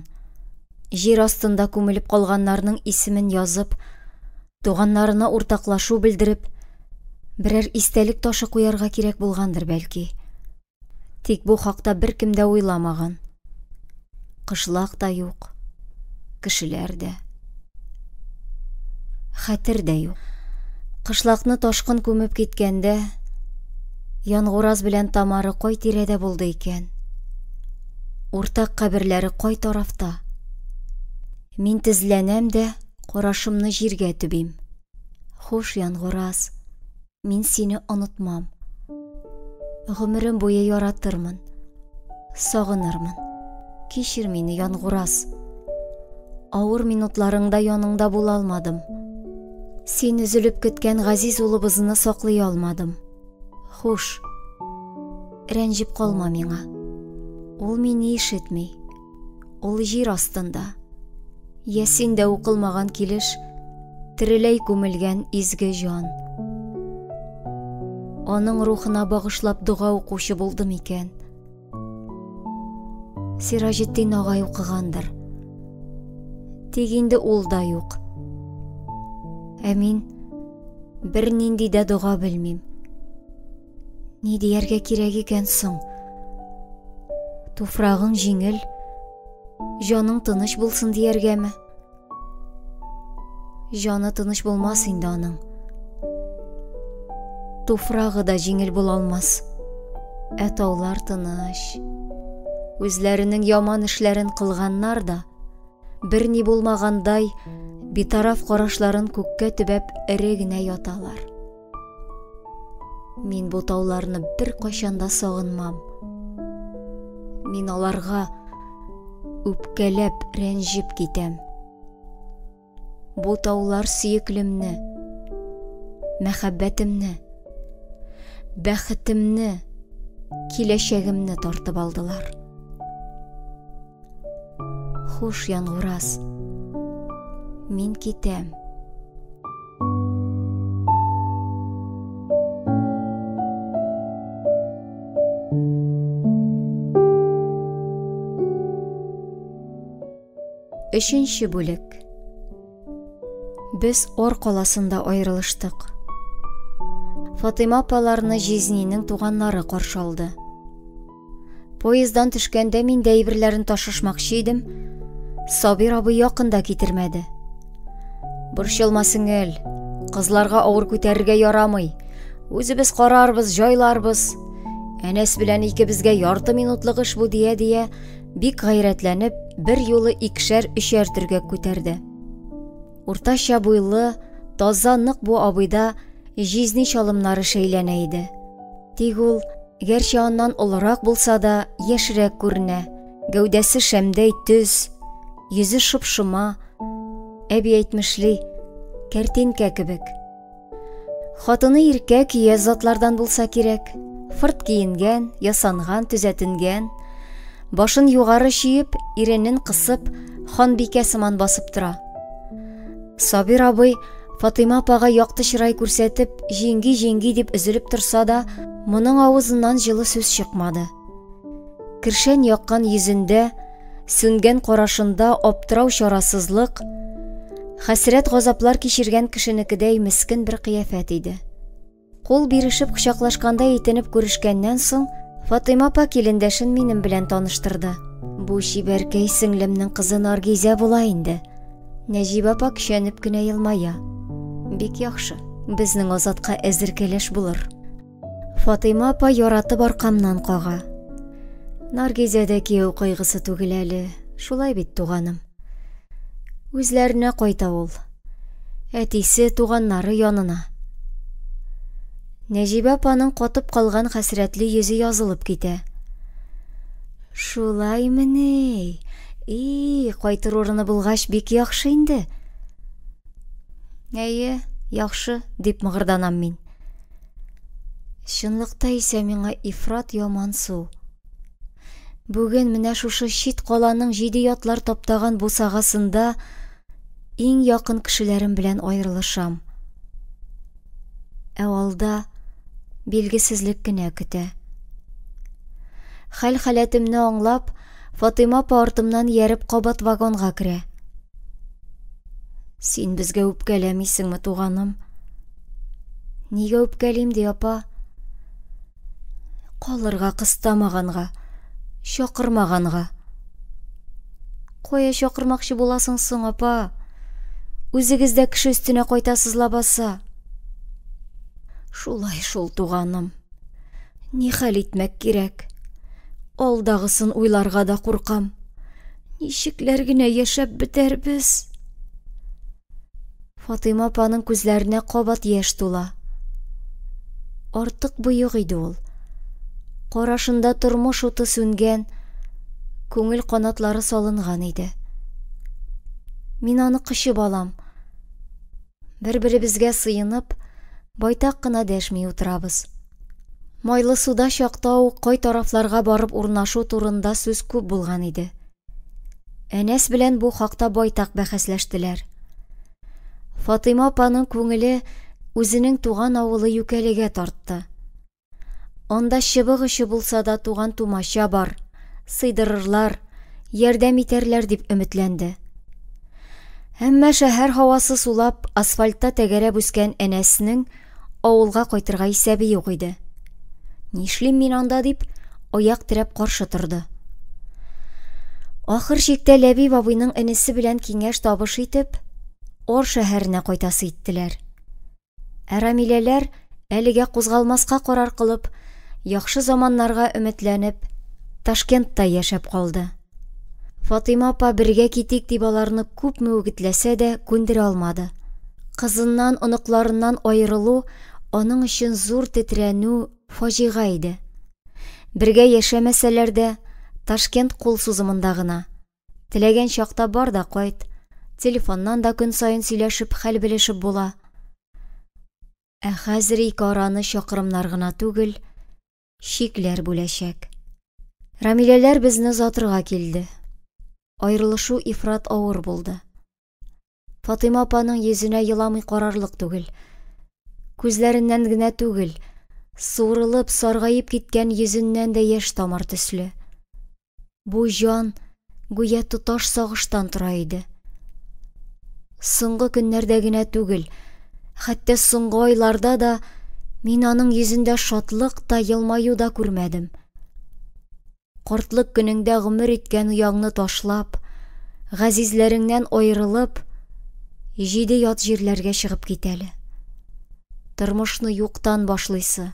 Җир астында күмелеп калганнарның исемен язып, туганнарына уртаклашу белдереп, берәр истәлек ташы куярга кирәк булгандыр бәлки. Тик бу хакта беркем дә уйламаган. Кышлак та юк, кешеләр дә. Хәтер дә юк. Кышлакны ташкын күмеп киткәндә, Янгураз белән Тамара кай тирәдә булды икән? Уртак каберләре кай тарафта? Мин тезләнәм дә, карашымны җиргә төбим. Хуш, Янгураз. Мин сине онытмам. Гомерем буе яратырмын, сагынырмын. Кичер мине, Янгураз. Авыр минутларыңда яныңда була алмадым. Син өзелеп көткән газиз улыбызны саклый алмадым. Хуш. Рәнҗеп калма миңа. Ул мине ишетми. Ул җир астында. Ясин дә укылмаган килеш, тереләй күмелгән изге җан. Аның рухына багышлап дога укучы булды микән? Сираҗетдин агай укыгандыр. Тик инде ул да юк. Ә мин бернинди дә дога белмим. Ни дияргә кирәк икән соң? Туфрагың җиңел, җаның тыныч булсын дияргәме? Җаны тыныч булмас инде аның. Туфрагы да җиңел була алмас. Ә таулар тыныч. Үзләренең яман эшләрен кылганнар да, берни булмагандай, битараф карашларын күккә төбәп эре генә яталар. Мин бу тауларны беркайчан да сагынмам. Мин аларга үпкәләп, рәнҗеп китәм. Бу таулар сөеклемне, Мәхәббәтемне, бәхетемне, киләчәгемне тартып алдылар. Хуш, Янгураз. Мин китәм. Өченче бүлек. Без Ор каласында аерылыштык. Фатыйма апаларны җизнинең туганнары каршы алды. Поезддан төшкәндә мин дә әйберләрен ташышмакчы идем, Сабир абый якын да китермәде. Борчылма, сеңел, кызларга авыр күтәрергә ярамый. Үзебез карарбыз, җайларбыз. Әнәс белән икебезгә ярты минутлык эш бу дия-дия, бик гайрәтләнеп, бер юлы икешәр-өчәр төргәк күтәрде. Уртача буйлы, таза нык бу абыйда җизни чалымнары шәйләнә иде. Тик ул, гәрчә аннан олырак булса да, яшьрәк күренә, гәүдәсе шәмдәй төз, йөзе шоп-шома, әби әйтмешли, кәртинкә кебек. Хатыны иркә көяз затлардан булса кирәк. Фырт киенгән, ясанган, төзәтенгән. Башын югары чөеп, иренен кысып, ханбикә сыман басып тора. Сабир абый Фатыйма апага якты чырай күрсәтеп, җиңги-җиңги дип өзелеп торса да, моның авызыннан җылы сүз чыкмады. Кершән яккан йөзендә, сүнгән карашында аптырау чарасызлык, хәсрәт-газаплар кичергән кешенекедәй мескен бер кыяфәт иде. Кул бирешеп кочаклашкандай итенеп күрешкәннән соң, Фатыйма апа килендәшен минем белән таныштырды. Бу чибәркәй сеңлемнең кызы Наргизә була инде. Нәҗибә апа көчәнеп кенә елмая. Бик яхшы, безнең Азатка әзер кәләш булыр. Фатыйма апа яратып аркамнан кага. Наргизә дә кияү кайгысы түгел әле, шулай бит, туганым. Үзләренә кайта ул. Әтисе, туганнары янына. Нәҗибә апаның катып калган хәсрәтле йөзе язылып китә. Шулаймыни? И, кайтыр урыны булгач, бик яхшы инде. Әйе, яхшы, дип мыгырданам мин. Чынлыкта исә миңа ифрат ямансу. Бүген менә шушы чит каланың җиде ятлар таптаган бусагасында иң якын кешеләрем белән аерылышам. Ә алда билгесезлек кенә көтә. Хәл-халәтемне аңлап, Фатыйма апа артымнан ияреп кабат вагонга керә. Син безгә үпкәләмисеңме, туганым? Нигә үпкәлим ди, апа? Калырга кыстамаганга, чакырмаганга. Кая чакырмакчы буласың соң, апа? Үзегез дә кеше өстенә кайтасыз лабаса. Шулай шул, туганым. Ни хәл итмәк кирәк? Алдагысын уйларга да куркам. Ничекләр генә яшәп бетәрбез? Фатыйма апаның күзләренә кабат яшь тула. Артык боек иде ул. Карашында тормыш уты сүнгән, күңел канатлары салынган иде. Мин аны кочып алам. Бер-беребезгә сыенып, байтак кына дәшми утырабыз. Майлы суда чакта ук кай тарафларга барып урнашу турында сүз күп булган иде. Әнәс белән бу хакта байтак бәхәсләштеләр. Фатыйма апаның күңеле үзенең туган авылы Юкәлегә тартты. Анда чыбык очы булса да туган-тумача бар, сыйдырырлар, ярдәм итәрләр дип өметләнде. Әмма шәһәр һавасы сулап, асфальтта тәгәрәп үскән Әнәснең авылга кайтырга исәбе юк иде. Нишлим мин анда дип, аяк терәп каршы торды. Ахыр чиктә Ләбиб абыйның энесе белән киңәш-табыш итеп, Ор шәһәренә кайтасы иттеләр. Ә Рамиләләр әлегә кузгалмаска карар кылып, яхшы заманнарга өметләнеп, Ташкентта яшәп калды. Фатыйма апа бергә китик дип аларны күпме үгетләсә дә, күндерә алмады. Кызыннан, оныкларыннан аерылу аның өчен зур тетрәнү, фаҗига иде. Бергә яшәмәсәләр дә, Ташкент кул сузымында гына. Теләгән чакта бар да кайт, телефоннан да көн саен сөйләшеп, хәл белешеп була. Ә хәзер ике араны чакрымнар гына түгел, чикләр бүләчәк. Рамиләләр безне озатырга килде. Аерылышу ифрат авыр булды. Фатыйма апаның йөзенә еламый карарлык түгел. Күзләреннән генә түгел, суырылып, саргаеп киткән йөзеннән дә яшь тамар төсле. Бу җан гүя тоташ сагыштан тора иде. Соңгы көннәрдә генә түгел, хәтта соңгы айларда да мин аның йөзендә шатлык та, елмаю да күрмәдем. Картлык көнеңдә гомер иткән ояңны ташлап, газизләреңнән аерылып, җиде ят җирләргә чыгып кит әле. Тормышны юктан башлыйсы,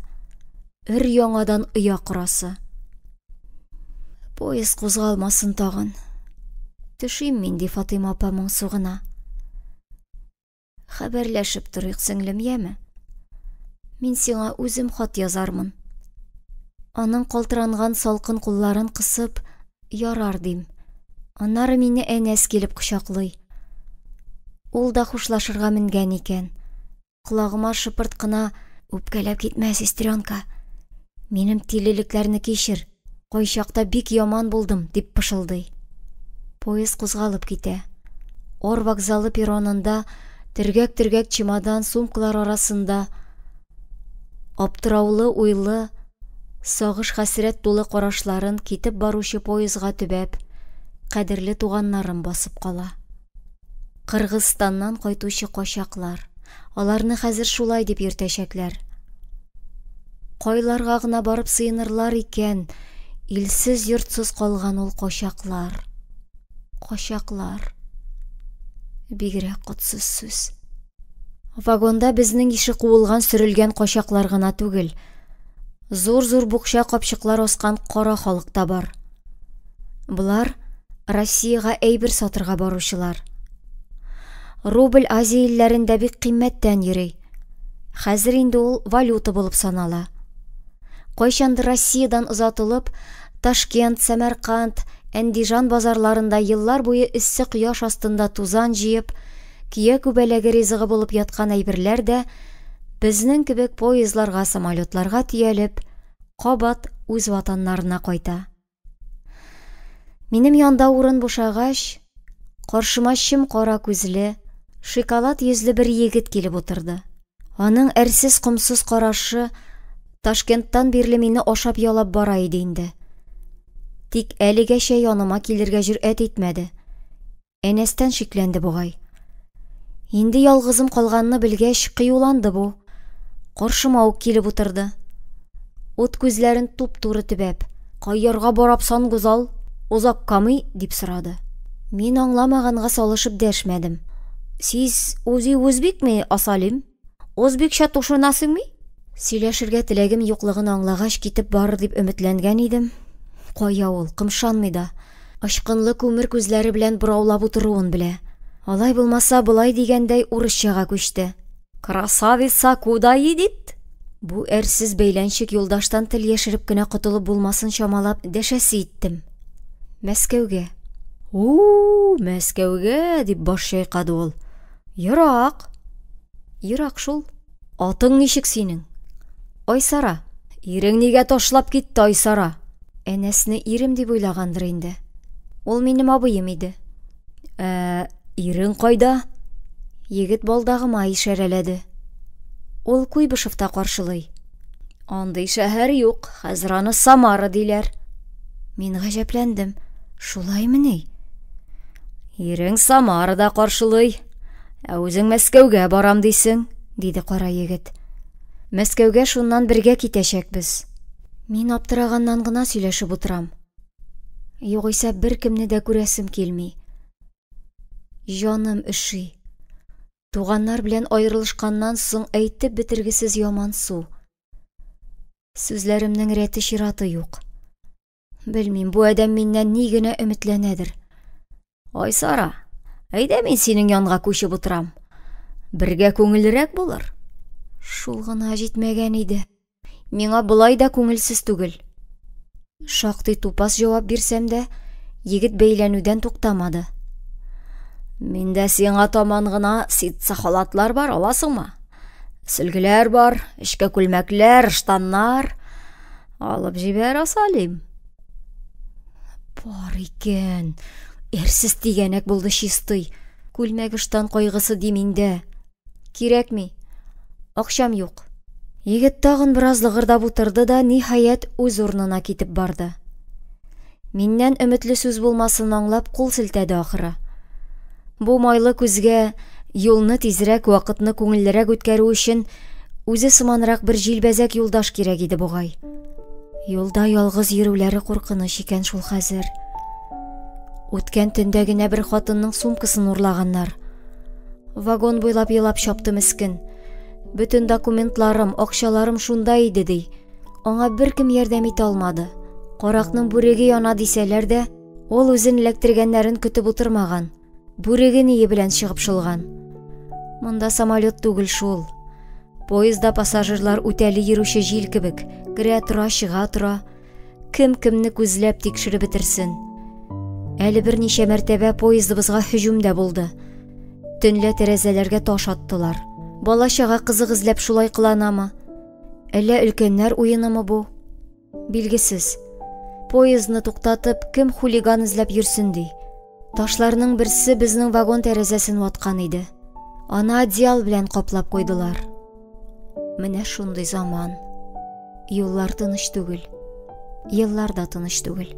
өр-яңадан оя корасы. Поезд кузгалмасын тагын. Төшим мин, ди Фатыйма апа моңсу гына. Хәбәрләшеп торыйк, сеңлем, яме? Мин сиңа үзем хат язармын. Аның калтыранган салкын кулларын кысып, ярар дим. Аннары мине Әнәс килеп кочаклый. Ул да хушлашырга менгән икән. Колагыма шыпырт кына, үпкәләп китмә, сестренка. Минем тилелекләрне кичер. Кайчакта бик яман булдым, дип пышылдый. Поезд кузгалып китә. Ор вокзалы перронында төргәк-төргәк чемодан, сумкалар арасында аптыраулы уйлы, сагыш-хәсрәт тулы карашларын китеп баручы поездга төбәп, кадерле туганнарым басып кала. Кыргызстаннан кайтучы качаклар. Аларны хәзер шулай дип йөртәчәкләр. Кайларга гына барып сыенырлар икән, илсез-йортсыз калган ул качаклар. Качаклар. Бигрәк котсыз сүз. Вагонда безнең ише куылган-сөрелгән качаклар гына түгел, зур-зур букча капчыклар аскан кара халык та бар. Болар Россиягә әйбер сатырга баручылар. Рубль Азия илләрендә бик кыйммәттән йөри. Хәзер инде ул валюта булып санала. Кайчандыр Россиядән озатылып, Ташкент, Сәмәрканд, Әндижан базарларында еллар буе эссе кояш астында тузан җыеп, көя күбәләге ризыгы булып яткан әйберләр дә безнең кебек поездларга, самолетларга төялеп, кабат үз ватаннарына кайта. Минем янда урын бушагач, каршыма чем кара күзле, шоколад йөзле бер егет килеп утырды. Аның әрсез-комсыз карашы Ташкенттан бирле мине ашап-ялап бара иде инде. Тик әлегәчә яныма килергә җөрьәт итмәде. Әнәстән шикләнде бугай. Инде ялгызым калганны белгәч, кыюланды бу. Каршыма ук килеп утырды. Ут күзләрен туп-туры төбәп, Кайярга барапсан, гүзал? Озаккамы? дип сорады. Мин аңламаганга салышып дәшмәдем. Сиз үзе үзбекме, Асалим? Узбекча тушынасыңмы? Сөйләшергә теләгем юклыгын аңлагач, китеп барыр дип өметләнгән идем. Кая ул, кымшанмый да. Очкынлы күмер күзләре белән бораулап утыруын белә. Алай булмаса, болай дигәндәй урысчага күчте. Красавица куда едет? Бу әрсез бәйләнчек юлдаштан тел яшереп кенә котылып булмасын чамалап дәшәсе иттем. Мәскәүгә. У, Мәскәүгә, дип баш чайкады ул. Ерак. Ерак шул. Атың ничек синең? Айсара. Ирең нигә ташлап китте, Айсара? Әнәсне ирем дип уйлагандыр инде. Ул минем абыем иде. Ә, ирең кайда? Егет балдагыма ишарәләде. Ул Куйбышевта каршылый. Андый шәһәр юк, хәзер аны Самара диләр. Мин гаҗәпләндем. Шулаймыни? Ирең Самарада каршылый, ә үзең Мәскәүгә барам дисең, диде кара егет. Мәскәүгә шуннан бергә китәчәкбез. Мин аптыраганнан гына сөйләшеп утырам. Югыйсә беркемне дә күрәсем килми. Җаным өши. Туганнар белән аерылышканнан соң әйтеп бетергесез ямансу. Сүзләремнең рәте-чираты юк. Белмим, бу адәм миннән ни генә өметләнәдер. Айсара, әйдә мин синең янга күчеп утырам. Бергә күңеллерәк булыр. Шул гына җитмәгән иде. Миңа болай да күңелсез түгел. Шактый тупас җавап бирсәм дә, егет бәйләнүдән туктамады. Миндә сиңа таман гына ситса халатлар бар, аласыңмы? Сөлгеләр бар, эчке күлмәкләр, штаннар. Алып җибәр, Асалим. Бар икән. Әрсез тигәнәк булды чистый. Күлмәк ыштан кайгысы ди миндә. Кирәкми. Акчам юк. Егет тагын бераз лыгырдап утырды да, ниһаять, үз урынына китеп барды. Миннән өметле сүз булмасын аңлап, кул селтәде ахыры. Бу майлы күзгә юлны тизрәк, вакытны күңеллерәк үткәрү өчен үзе сыманрак бер җилбәзәк юлдаш кирәк иде бугай. Юлда ялгыз йөрүләре куркыныч икән шул хәзер. Үткән төндә генә бер хатынның сумкасын урлаганнар. Вагон буйлап елап чапты мескен. Бөтен документларым, акчаларым шунда иде, ди. Аңа беркем ярдәм итә алмады. Каракның бүреге яна дисәләр дә, ул үзен эләктергәннәрен көтеп утырмаган. Бүреге ние белән чыгып шылган. Монда самолет түгел шул. Поездда пассажирлар үтәли йөрүче җил кебек, керә тора, чыга тора. Кем кемне күзләп тикшереп бетерсен. Әле берничә мәртәбә поездыбызга һөҗүм дә булды. Төнлә тәрәзәләргә таш аттылар. Бала-чага кызык эзләп шулай кыланамы? Әллә өлкәннәр уенымы бу? Билгесез. Поездны туктатып, кем хулиган эзләп йөрсен ди. Ташларның берсе безнең вагон тәрәзәсен ваткан иде. Аны одеял белән каплап куйдылар. Менә шундый заман. Юллар тыныч түгел. Еллар да тыныч түгел.